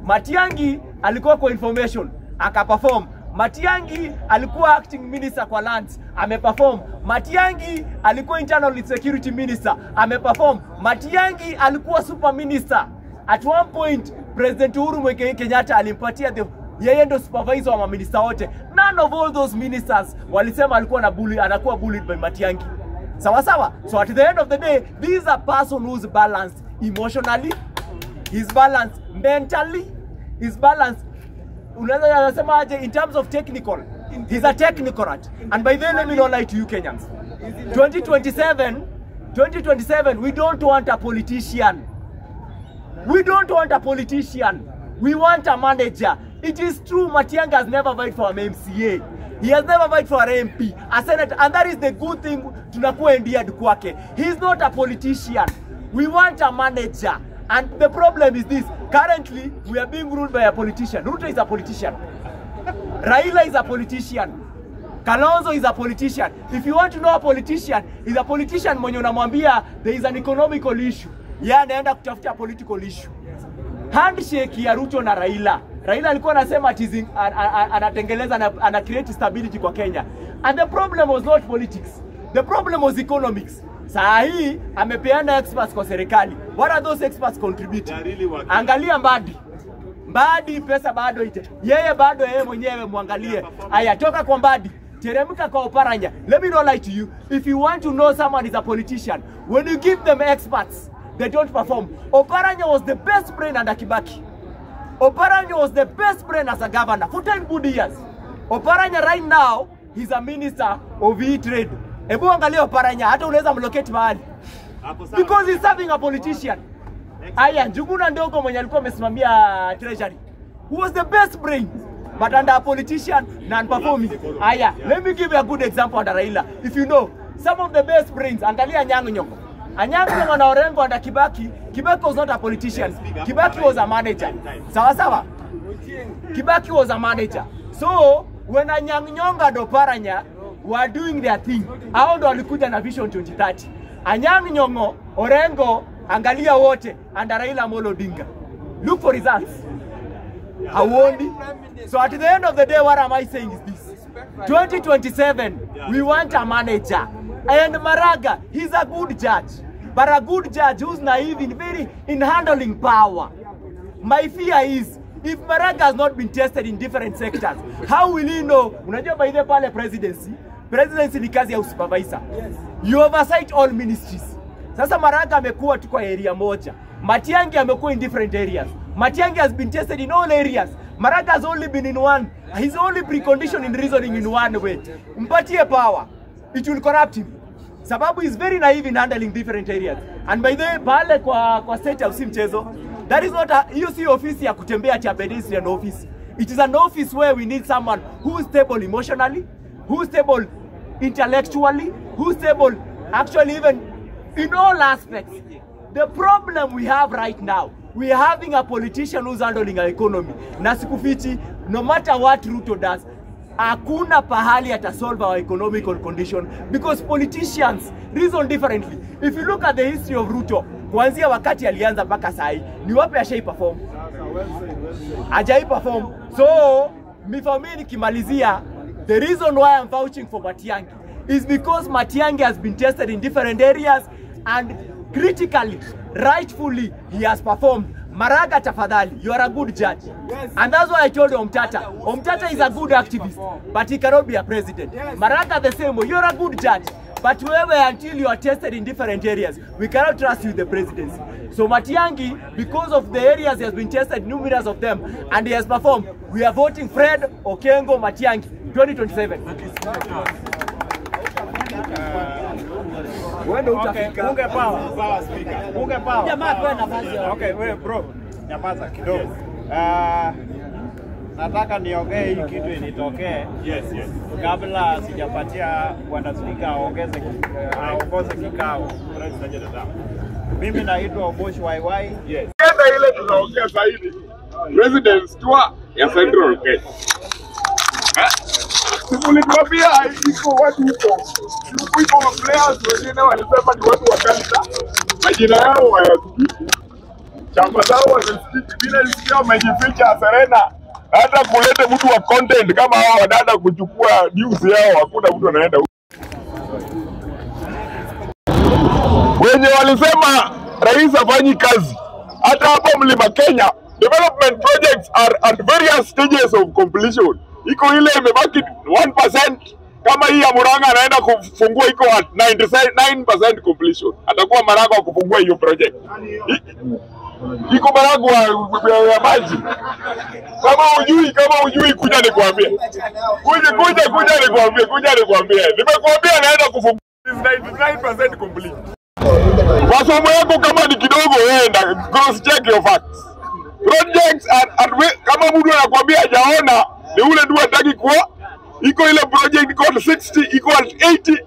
Matiang'i alikuwa kwa information, akaperform. Matiang'i alikuwa acting minister kwa lands, ameperform. Matiang'i alikuwa internal security minister, ameperform. Matiang'i alikuwa super minister. At one point, President Uhuru Muigai Kenyatta alimpatia yeye ndo supervisor wa maminista wote. None of all those ministers walisema alikuwa na bully, anakuwa bullied by Matiang'i. Sawa sawa. So at the end of the day, this is a person who's balanced emotionally, he's balanced mentally, he's balanced, unaweza anasema aje in terms of technical. He's a technocrat. And by then, let me not lie to you Kenyans. 2027, we don't want a politician. We don't want a politician. We want a manager. It is true, Matiang'i has never vied for an MCA. He has never vied for an MP, a senator, and that is the good thing tunakuwa endeared kwake. He is not a politician. We want a manager. And the problem is this. Currently, we are being ruled by a politician. Ruto is a politician. Raila is a politician. Kalonzo is a politician. If you want to know a politician, is a politician mwenye unamwambia there is an economical issue. Yeye anaenda kutafuta political issue. Handshake ya Ruto na Raila. Raila alikuwa anasema anatengeleza, ana create stability kwa Kenya. And the problem was not politics. The problem was economics. Saa hii amepeana experts kwa serikali. What are those experts contributing? Angalia Mbadi. Mbadi pesa bado ite. Yeye bado yeye mwenyewe muangalie. Aya, toka kwa Mbadi. Teremka kwa Oparanya. Let me not lie to you. If you want to know someone is a politician, when you give them experts, they don't perform. Oparanya was the best brain under Kibaki. Oparanya was the best brain as a governor for 10 good years. Oparanya right now, he's a minister of e-trade. Ebu angalia Oparanya, hata unaweza mlocate mahali. Because he's serving a politician. Aya, Njuguna Ndogo mwenye alikuwa amesimamia treasury, who was the best brain. But under a politician, non-performing. Aya, let me give you a good example under Raila. If you know, some of the best brains, angalia Anyang' Nyong'o. Anyang' Nyong'o na Orengo under Kibaki. Kibaki was not a politician. Kibaki was a manager. Sawa sawa? Kibaki was a manager. So, when Anyang' Nyong'o and Oparanya were doing their thing, hao ndo walikuja na Vision 2030. Anyang' Nyong'o, Orengo, angalia wote under Raila Amolo Odinga. Look for results. Hauoni? So at the end of the day, what am I saying is this. 2027, we want a manager. And Maraga, he's a good judge. But a good judge who's naive in very in handling power. My fear is, if Maraga has not been tested in different sectors, how will he know? Unajua by the pale presidency, presidency ni kazi ya supervisor. Yes. You oversight all ministries. Sasa Maraga amekuwa tu kwa area moja. Matiang'i amekuwa in different areas. Matiang'i has been tested in all areas. Maraga has only been in one. He's only preconditioned in reasoning in one way. Mpatie power, it will corrupt him. Sababu is very naive in handling different areas. And by the way, pale kwa state house si mchezo. That is not a, hiyo si ofisi ya kutembea cha pedestrian office. It is an office where we need someone who is stable emotionally, who is stable intellectually, who is stable actually even in all aspects. The problem we have right now, we are having a politician who's handling our economy. Na sikufichi, no matter what Ruto does, hakuna pahali ata solve our economical condition because politicians reason differently. If you look at the history of Ruto, kuanzia wakati alianza mpaka sahi, ni wapi ashai perform? Hajai perform. So, for me nikimalizia, the reason why I'm vouching for Matiang'i is because Matiang'i has been tested in different areas and critically, rightfully, he has performed. Maraga tafadhali, you are a good judge. Yes. And that's why I told Omtata. Omtata is a good activist, but he cannot be a president. Yes. Maraga the same way, you're a good judge. But wewe, until you are tested in different areas, we cannot trust you with the presidency. So Matiang'i, because of the areas he has been tested, numerous of them, and he has performed, we are voting Fred Okengo Matiang'i, 2027. Okay, unge power speaker. Unge power. Jamaa kwa nafasi. Okay, wewe bro, nyamaza kidogo. Nataka niongee hii kitu initokee. Yes, yes. Kabla sijapatia bwana speaker aongeze aongoze kikao. Mimi naitwa Obosh YY. Yes. Kenda ile tunaongea zaidi. President's tour ya Central Kenya. Tulituambia iko watu huko. Iko players wengine walisema ni watu wa kanisa. Majina yao hayasikiki. Chama zao hazisikiki. Bila nisikia wamejificha Serena. Hata kulete mtu wa content kama hao wadada kuchukua news yao, hakuna mtu anaenda huko. Wenye walisema rais hafanyi kazi. Hata hapo Mlima Kenya, development projects are at various stages of completion. Iko ile imebaki 1%, kama hii ya Murang'a anaenda kufungua iko at 99% completion. Atakuwa Maraga wa kufungua hiyo project. Iko Maraga wa maji. Kama hujui kuja nikwambie. Kuja nikwambie, Nimekuambia anaenda kufungua 99% complete. Masomo yako kama ni kidogo, enda cross check your facts. Projects are kama mtu anakuambia hajaona ni ule tu hataki kuwa. Iko ile project iko 60, iko 80.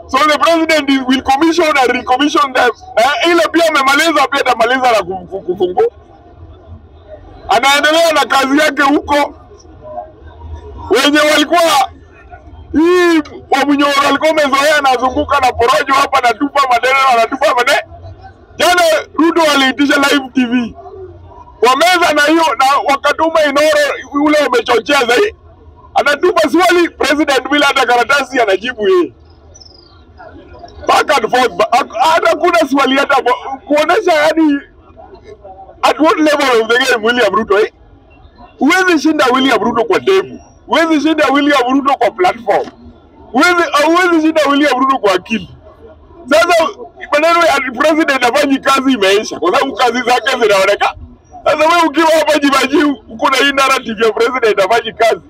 So the president will commission and recommission them. Ile pia amemaliza, pia atamaliza na kufungua. Anaendelea na kazi yake huko. Wenye walikuwa hii wa Munyoro alikuwa amezoea anazunguka na porojo hapa na tupa maneno, anatupa maneno. Jana Ruto aliitisha live TV kwa meza na hiyo, na wakatuma Inoro ule umechochea zaidi. Anatupa swali president bila hata karatasi anajibu yeye. Back and forth. Hata kuna swali hata kuonesha yani at what level of the game William Ruto eh? Huwezi shinda William Ruto kwa demu. Huwezi shinda William Ruto kwa platform. Huwezi shinda William Ruto kwa akili. Sasa maneno ya president hafanyi kazi imeisha kwa sababu kazi zake zinaonekana. Sasa wewe ukiwa hapa jibaji uko na hii narrative ya president hafanyi kazi.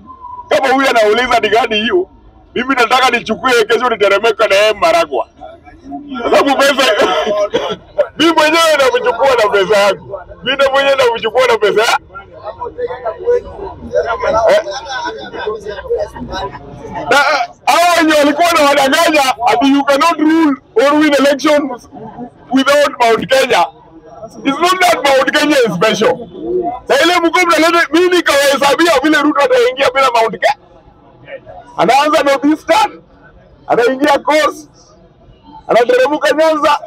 Kama huyu anauliza ni gani hiyo? Mimi nataka nichukue kesho niteremeka na yeye Maragwa. Kwa sababu pesa mimi mwenyewe namchukua na pesa yangu. Mimi mwenyewe namchukua na pesa. Na hao wenye walikuwa na wadanganya ati you cannot rule or win elections without Mount Kenya. It's not that Mount Kenya is special. Sasa ile mko mnaleta, mimi nikawahesabia vile Ruto ataingia bila Mount Kenya. Anaanza North Eastern, anaingia Coast, anateremka Nyanza,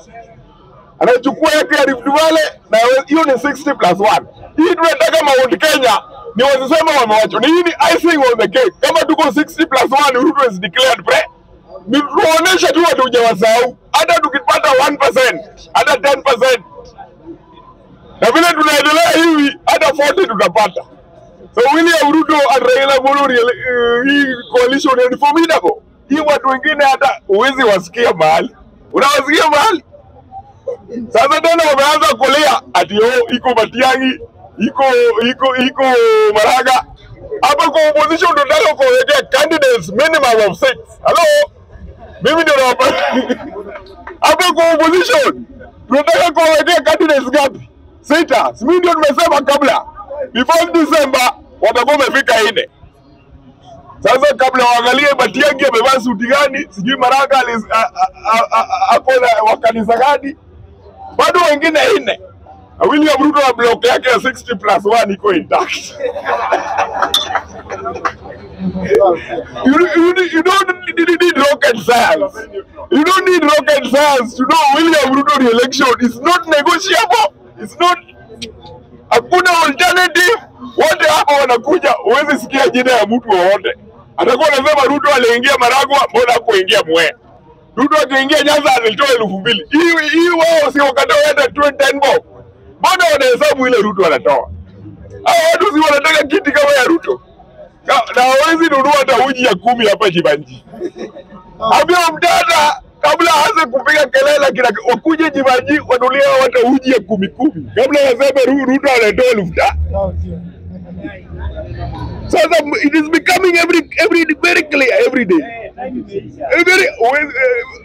anachukua yake ya Rift Valley, na hiyo ni 60 plus 1. Hii tunataka Mount Kenya ni wasisema wamewachwa. Ni hii ni icing on the cake. Kama tuko 60 plus 1, Ruto is declared pre. Ni tuoneshe tu hatujawasahau. Hata tukipata 1%, hata 10%. Na vile tunaendelea hivi hata 40 tutapata. So William Ruto and Raila Amolo hii coalition ni formidable. Hii watu wengine hata huwezi wasikia mahali. Unawasikia mahali? Sasa tena wameanza kulia ati oh, iko Matiang'i, iko Maraga. Hapa kwa opposition tunataka kuwekea candidates minimum of 6. Hello? Mimi ndio nawapa. Hapa kwa opposition tunataka kuwekea candidates ngapi? 6. Si mimi ndio nimesema kabla. Before December watakuwa wamefika 4. Sasa kabla waangalie Matiang'i amevaa suti gani, sijui Maraga ako na wa kanisa gani, bado wengine 4. Na William Ruto na block yake ya 60 plus 1 iko intact. You don't need rocket science. You don't need rocket science to know William Ruto re-election is not negotiable. It's not, hakuna alternative. Wote hapa wanakuja, huwezi sikia jina ya mtu wowote. Atakuwa anasema Ruto aliingia Maragwa, mbona hakuingia Mwea? Ruto akiingia Nyanza alitoa 2000. Hii wao si wakatoa hata 10 bob. Mbona wanahesabu ile Ruto anatoa? Hao watu si wanataka kiti kama ya Ruto. Na hawezi nunua hata uji ya 10 hapa Jibanji. Ambia mtata kabla aanze kupiga kelele kila wakuje Jibanji wanulia hata uji ya 10 kabla waseme Ruto anatoa 1000. Sasa it is becoming every very clear every day. Every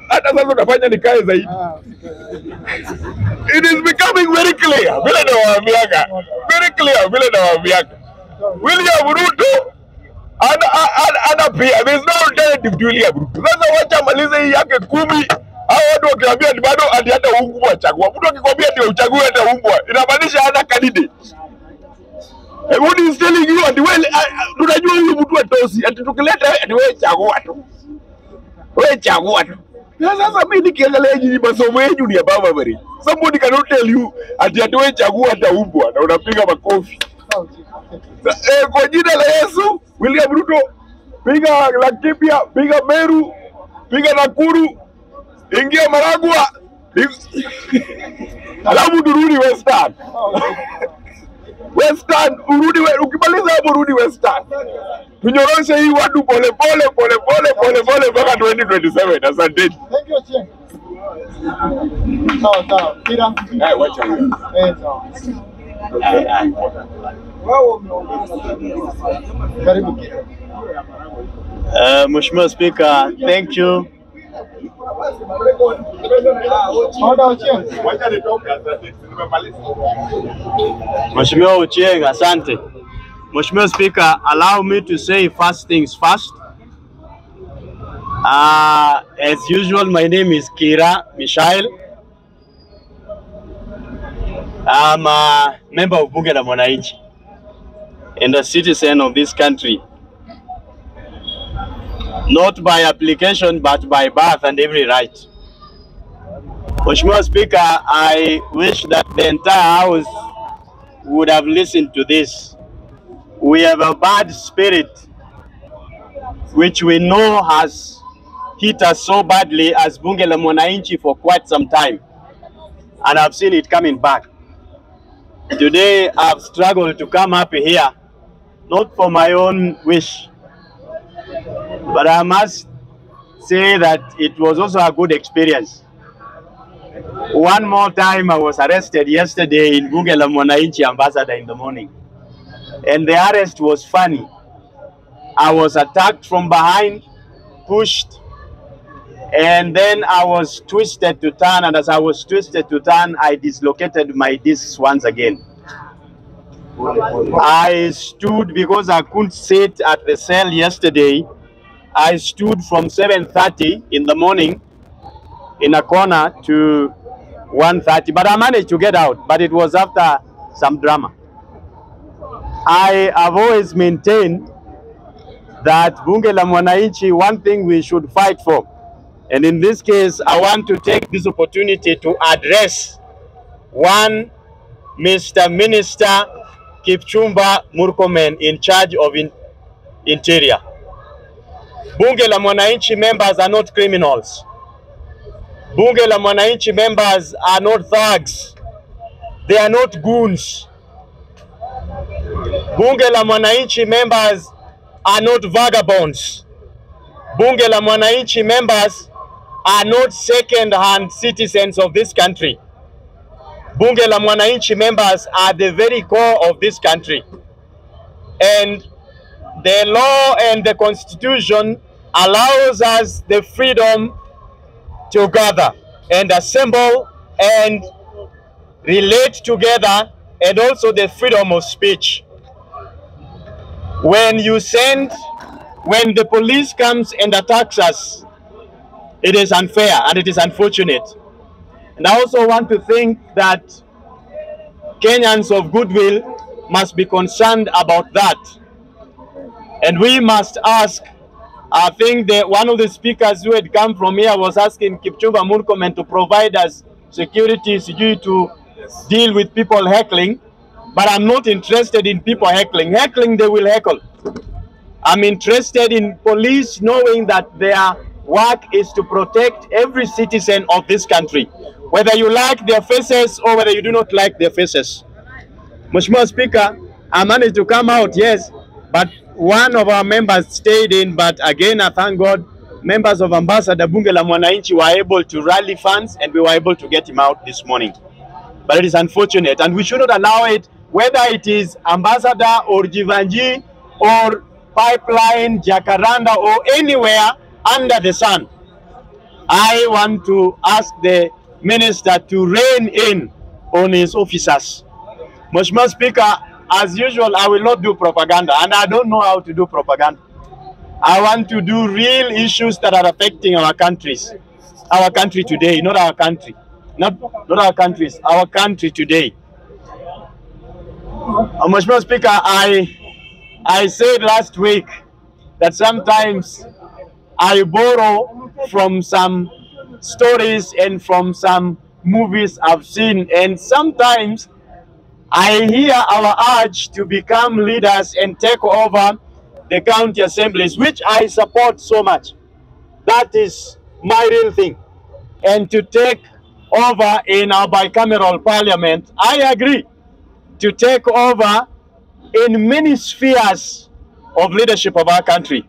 hata sasa unafanya nikae zaidi. It is becoming very clear. Vile nawaambiaga. Very clear vile nawaambiaga. William Ruto ana pia there is no alternative to William Ruto. Sasa wacha malize hii yake 10. Hao watu wakiambia ni bado ati hata umbwa chagua. Mtu akikwambia ati uchague hata umbwa, inamaanisha hana candidate. And what is telling you ati wewe tunajua huyu mtu atosi, ati tukileta ati wewe chagua tu. Wewe chagua tu. Sasa mimi nikiangalia nyinyi masomo yenu ni above average. Somebody cannot tell you ati wewe chagua hata umbwa na unapiga makofi. Kwa jina la Yesu, William Ruto, piga Laikipia, piga Meru, piga Nakuru, ingia Maragwa, alafu turudi Western. Western, urudi, ukimaliza hapo urudi Western. Tunyoroshe hii watu pole pole pole pole pole pole mpaka 2027. Asanteni. Thank you, Ochieng. Sawa sawa. Kira. Wacha huyo. Sawa. Karibu Kira. Mheshimiwa Speaker, thank you. Order, Ochieng. Wacha nitoke, asante. Nimemaliza. Mheshimiwa Ochieng, asante. Mheshimiwa Speaker, allow me to say first things first. As usual, my name is Kira Michael. I'm a member of Bunge la Mwananchi and a citizen of this country. Not by application, but by birth and every right. Mheshimiwa Speaker, I wish that the entire house would have listened to this. We have a bad spirit which we know has hit us so badly as Bunge la Mwananchi for quite some time. And I've seen it coming back. Today, I've struggled to come up here, not for my own wish, but I must say that it was also a good experience. One more time, I was arrested yesterday in Bunge la Mwananchi Ambassador in the morning. And the arrest was funny. I was attacked from behind, pushed, and then I was twisted to turn, and as I was twisted to turn, I dislocated my discs once again. I stood because I couldn't sit at the cell yesterday. I stood from 7:30 in the morning in a corner to 1:30, but I managed to get out, but it was after some drama. I have always maintained that Bunge la Mwananchi, one thing we should fight for, and in this case, I want to take this opportunity to address one Mr. Minister Kipchumba Murkomen in charge of Interior. Bunge la Mwananchi members are not criminals. Bunge la Mwananchi members are not thugs. They are not goons. Bunge la Mwananchi members are not vagabonds. Bunge la Mwananchi members are not second-hand citizens of this country. Bunge la Mwananchi members are the very core of this country. And the law and the constitution allows us the freedom to gather and assemble and relate together, and also the freedom of speech. When the police comes and attacks us, it is unfair and it is unfortunate. And I also want to think that Kenyans of goodwill must be concerned about that. And we must ask, I think that one of the speakers who had come from here was asking Kipchumba Murkomen to provide us security to deal with people heckling. But I'm not interested in people heckling. Heckling, they will heckle. I'm interested in police knowing that their work is to protect every citizen of this country, whether you like their faces or whether you do not like their faces. Mheshimiwa Speaker, I managed to come out, yes, but one of our members stayed in. But again, I thank God, members of Ambassador Bunge la Mwananchi were able to rally funds and we were able to get him out this morning. But it is unfortunate, and we should not allow it, whether it is Ambassador or Jivanji or Pipeline, Jacaranda, or anywhere under the sun. I want to ask the minister to rein in on his officers. Mheshimiwa Speaker, as usual, I will not do propaganda, and I don't know how to do propaganda. I want to do real issues that are affecting our countries, our country today, not our country. Not our countries, our country today. Mheshimiwa Speaker, I said last week that sometimes I borrow from some stories and from some movies I've seen, and sometimes I hear our urge to become leaders and take over the county assemblies, which I support so much. That is my real thing. And to take over in our bicameral parliament, I agree to take over in many spheres of leadership of our country.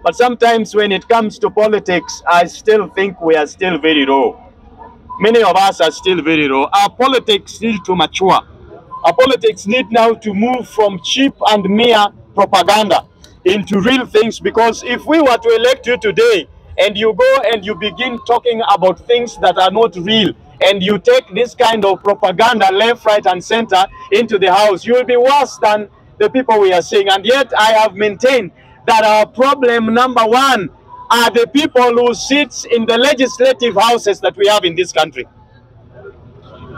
But sometimes when it comes to politics, I still think we are still very raw. Many of us are still very raw. Our politics need to mature. Our politics need now to move from cheap and mere propaganda into real things, because if we were to elect you today and you go and you begin talking about things that are not real, and you take this kind of propaganda left, right, and center into the house, you will be worse than the people we are seeing. And yet I have maintained that our problem number one are the people who sit in the legislative houses that we have in this country.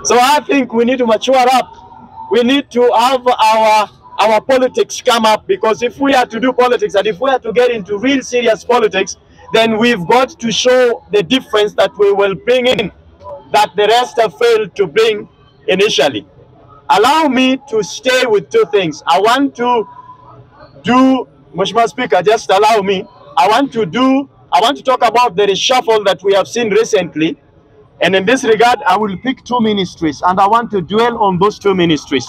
So I think we need to mature up. We need to have our politics come up, because if we are to do politics and if we are to get into real serious politics, then we've got to show the difference that we will bring in, that the rest have failed to bring initially. Allow me to stay with two things. I want to do, Mheshimiwa Speaker, just allow me. I want to talk about the reshuffle that we have seen recently. And in this regard, I will pick two ministries, and I want to dwell on those two ministries.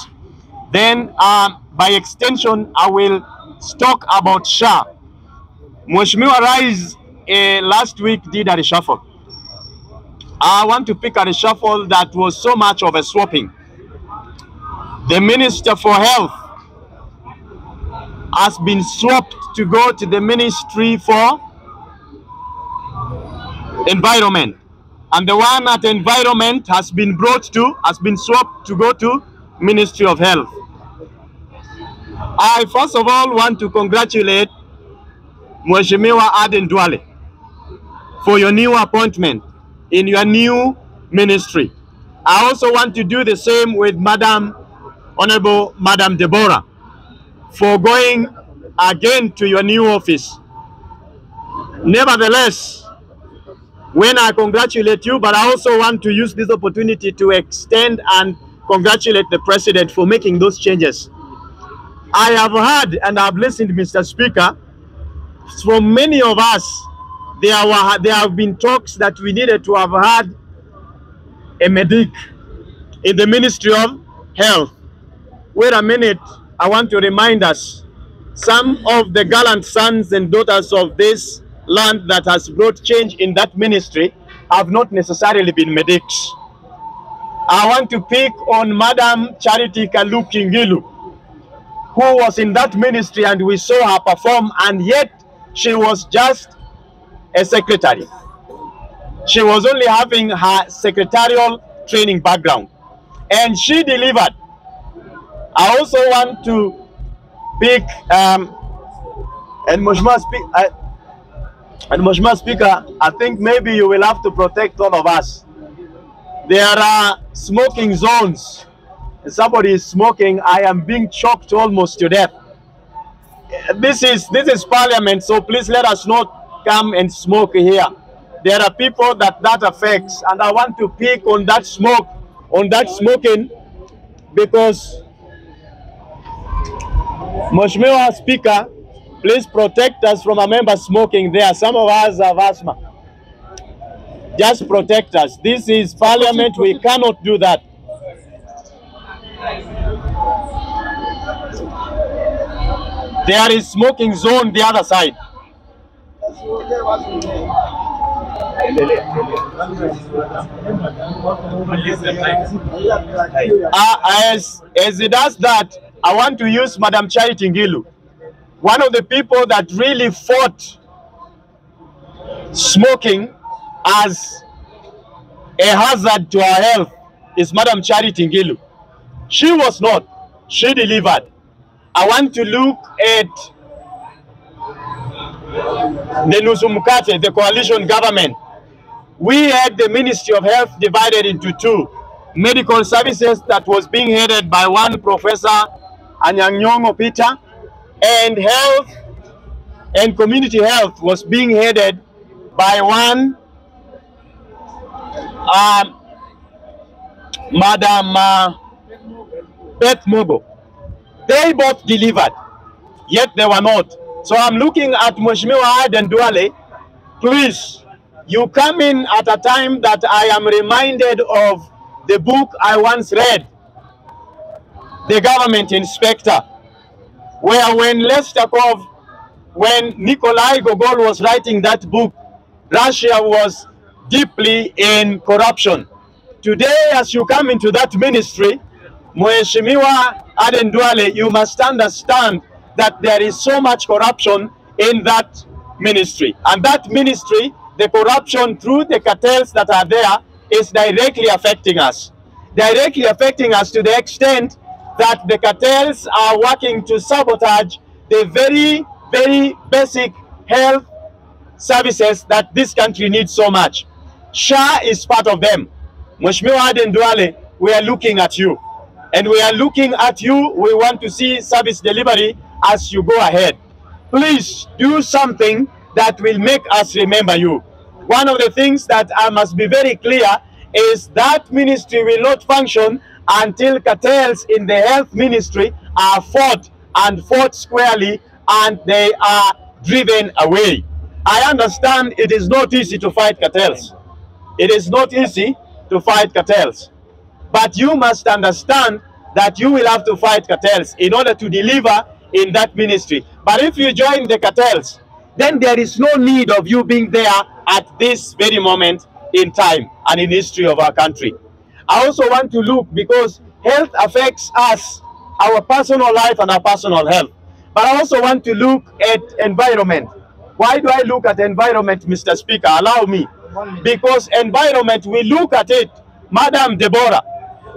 Then, by extension, I will talk about SHA. Mheshimiwa Rais last week did a reshuffle. I want to pick a reshuffle that was so much of a swapping. The Minister for Health has been swapped to go to the Ministry for Environment. And the one at Environment has been brought to, has been swapped to go to Ministry of Health. I first of all want to congratulate Mheshimiwa Aden Duale for your new appointment in your new ministry. I also want to do the same with Madam, Honorable Madam Deborah, for going again to your new office. Nevertheless, when I congratulate you, but I also want to use this opportunity to extend and congratulate the president for making those changes. I have heard and I've listened, Mr. Speaker, from many of us, there have been talks that we needed to have had a medic in the Ministry of Health. Wait a minute, I want to remind us, some of the gallant sons and daughters of this land that has brought change in that ministry have not necessarily been medics. I want to pick on Madam Charity Kaluki Ngilu, who was in that ministry and we saw her perform, and yet she was just a secretary. She was only having her secretarial training background, and she delivered. I also want to pick, and Mheshimiwa Speaker, I think maybe you will have to protect all of us. There are smoking zones. If somebody is smoking, I am being choked almost to death. This is parliament, so please let us not come and smoke here. There are people that affects, and I want to pick on that smoke, on that smoking, because Mheshimiwa Speaker, please protect us from a member smoking there. Some of us have asthma. Just protect us. This is parliament. We cannot do that. There is smoking zone the other side. As it does that, I want to use Madam Charity Ngilu, one of the people that really fought smoking as a hazard to our health is Madam Charity Ngilu. She was not. She delivered. I want to look at the Nusu Mkate, the coalition government. We had the Ministry of Health divided into two. Medical services that was being headed by one Professor Anyang' Nyong'o Peter, and health and community health was being headed by one Madam Beth Mogo. They both delivered, yet they were not. So I'm looking at Mheshimiwa Aden Duale. Please, you come in at a time that I am reminded of the book I once read, The Government Inspector, where when Lestakov, when Nikolai Gogol was writing that book, Russia was deeply in corruption. Today, as you come into that ministry, Mheshimiwa Aden Duale, you must understand that there is so much corruption in that ministry. And that ministry, the corruption through the cartels that are there is directly affecting us. Directly affecting us to the extent that the cartels are working to sabotage the very, very basic health services that this country needs so much. SHA is part of them. Mheshimiwa Aden Duale, we are looking at you. And we are looking at you. We want to see service delivery as you go ahead. Please do something that will make us remember you. One of the things that I must be very clear is that ministry will not function until cartels in the health ministry are fought and fought squarely and they are driven away. I understand it is not easy to fight cartels. It is not easy to fight cartels. But you must understand that you will have to fight cartels in order to deliver in that ministry. But if you join the cartels, then there is no need of you being there at this very moment in time and in history of our country. I also want to look, because health affects us, our personal life and our personal health. But I also want to look at environment. Why do I look at environment, Mr. Speaker? Allow me. Because environment, we look at it. Madam Deborah,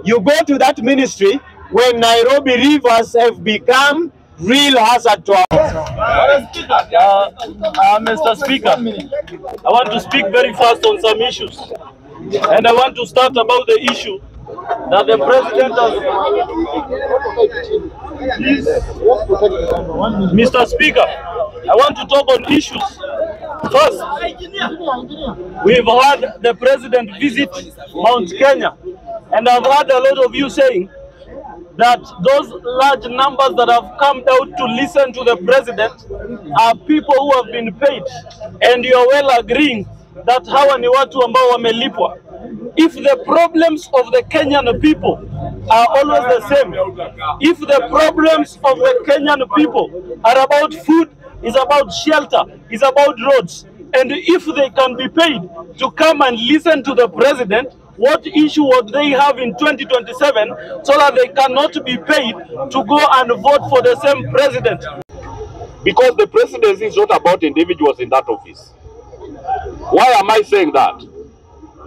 you go to that ministry when Nairobi rivers have become real hazard to our... Mr. Speaker, I want to speak very fast on some issues. And I want to start about the issue that the president has... Mr. Speaker, I want to talk on issues. First, we've had the president visit Mount Kenya, and I've heard a lot of you saying that those large numbers that have come out to listen to the president are people who have been paid, and you are well agreeing that hawa ni watu ambao wamelipwa. If the problems of the Kenyan people are always the same, if the problems of the Kenyan people are about food, is about shelter, is about roads, and if they can be paid to come and listen to the president, what issue would they have in 2027 so that they cannot be paid to go and vote for the same president? Because the presidency is not about individuals in that office. Why am I saying that?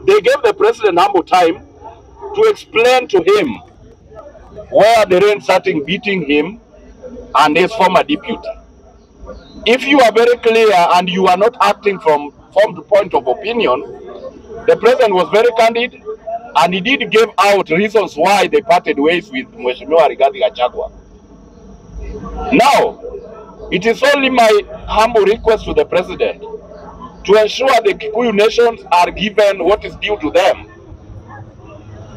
They gave the president ample time to explain to him where the rain started beating him and his former deputy. If you are very clear and you are not acting from the point of opinion, the president was very candid and he did give out reasons why they parted ways with Mheshimiwa Rigathi Gachagua. Now, it is only my humble request to the president to ensure the Kikuyu nations are given what is due to them.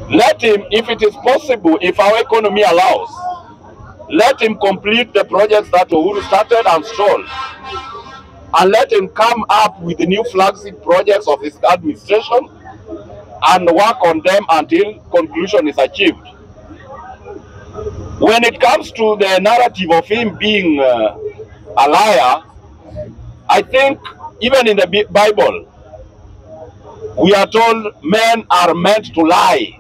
Let him, if it is possible, if our economy allows, let him complete the projects that Uhuru started and stalled. And let him come up with the new flagship projects of his administration and work on them until conclusion is achieved. When it comes to the narrative of him being a liar, I think even in the Bible, we are told men are meant to lie.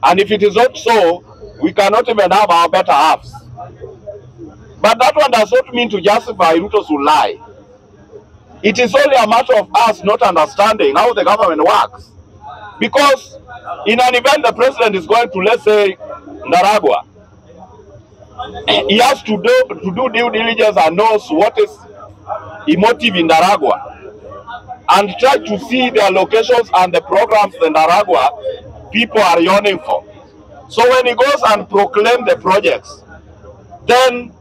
And if it is not so, we cannot even have our better halves. But that one does not mean to justify Ruto to lie. It is only a matter of us not understanding how the government works. Because in an event the president is going to, let's say, Ndaragwa, he has to do due diligence and knows what is emotive in Ndaragwa and try to see their locations and the programs in Ndaragwa people are yearning for. So when he goes and proclaims the projects, then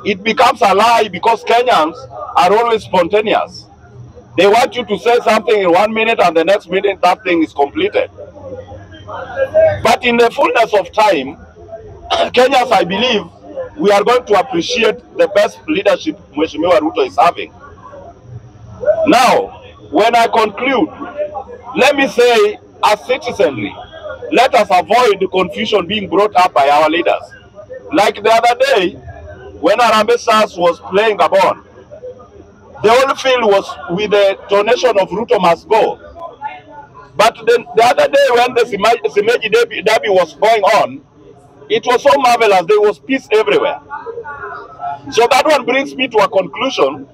it becomes a lie because Kenyans are always spontaneous. They want you to say something in 1 minute and the next minute that thing is completed. But in the fullness of time, Kenyans, I believe, we are going to appreciate the best leadership Mheshimiwa Ruto is having. Now, when I conclude, let me say, as citizenry, let us avoid the confusion being brought up by our leaders. Like the other day, when Harambee Stars was playing Gabon, the whole field was with the donation of Ruto must go. But then the other day when the Simeji derby was going on, it was so marvelous, there was peace everywhere. So that one brings me to a conclusion.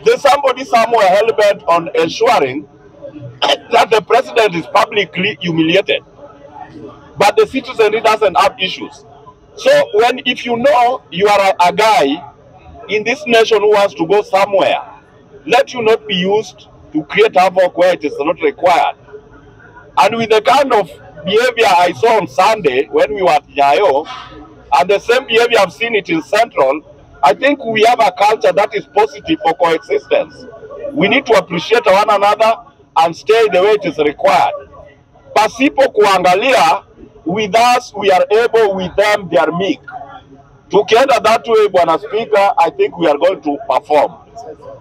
There's somebody somewhere hell-bent on ensuring that the president is publicly humiliated. But the citizenry doesn't have issues. So when, if you know you are a guy in this nation who wants to go somewhere, let you not be used to create havoc where it is not required. And with the kind of behavior I saw on Sunday when we were at Nyayo, and the same behavior I've seen it in Central, I think we have a culture that is positive for coexistence. We need to appreciate one another and stay the way it is required. Pasipo kuangalia, with us we are able, with them they are meek. Tukienda that way, Bwana Speaker, I think we are going to perform.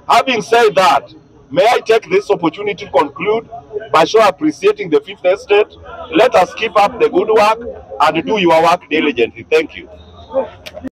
Having said that, may I take this opportunity to conclude by so appreciating the Fifth Estate. Let us keep up the good work and do your work diligently. Thank you.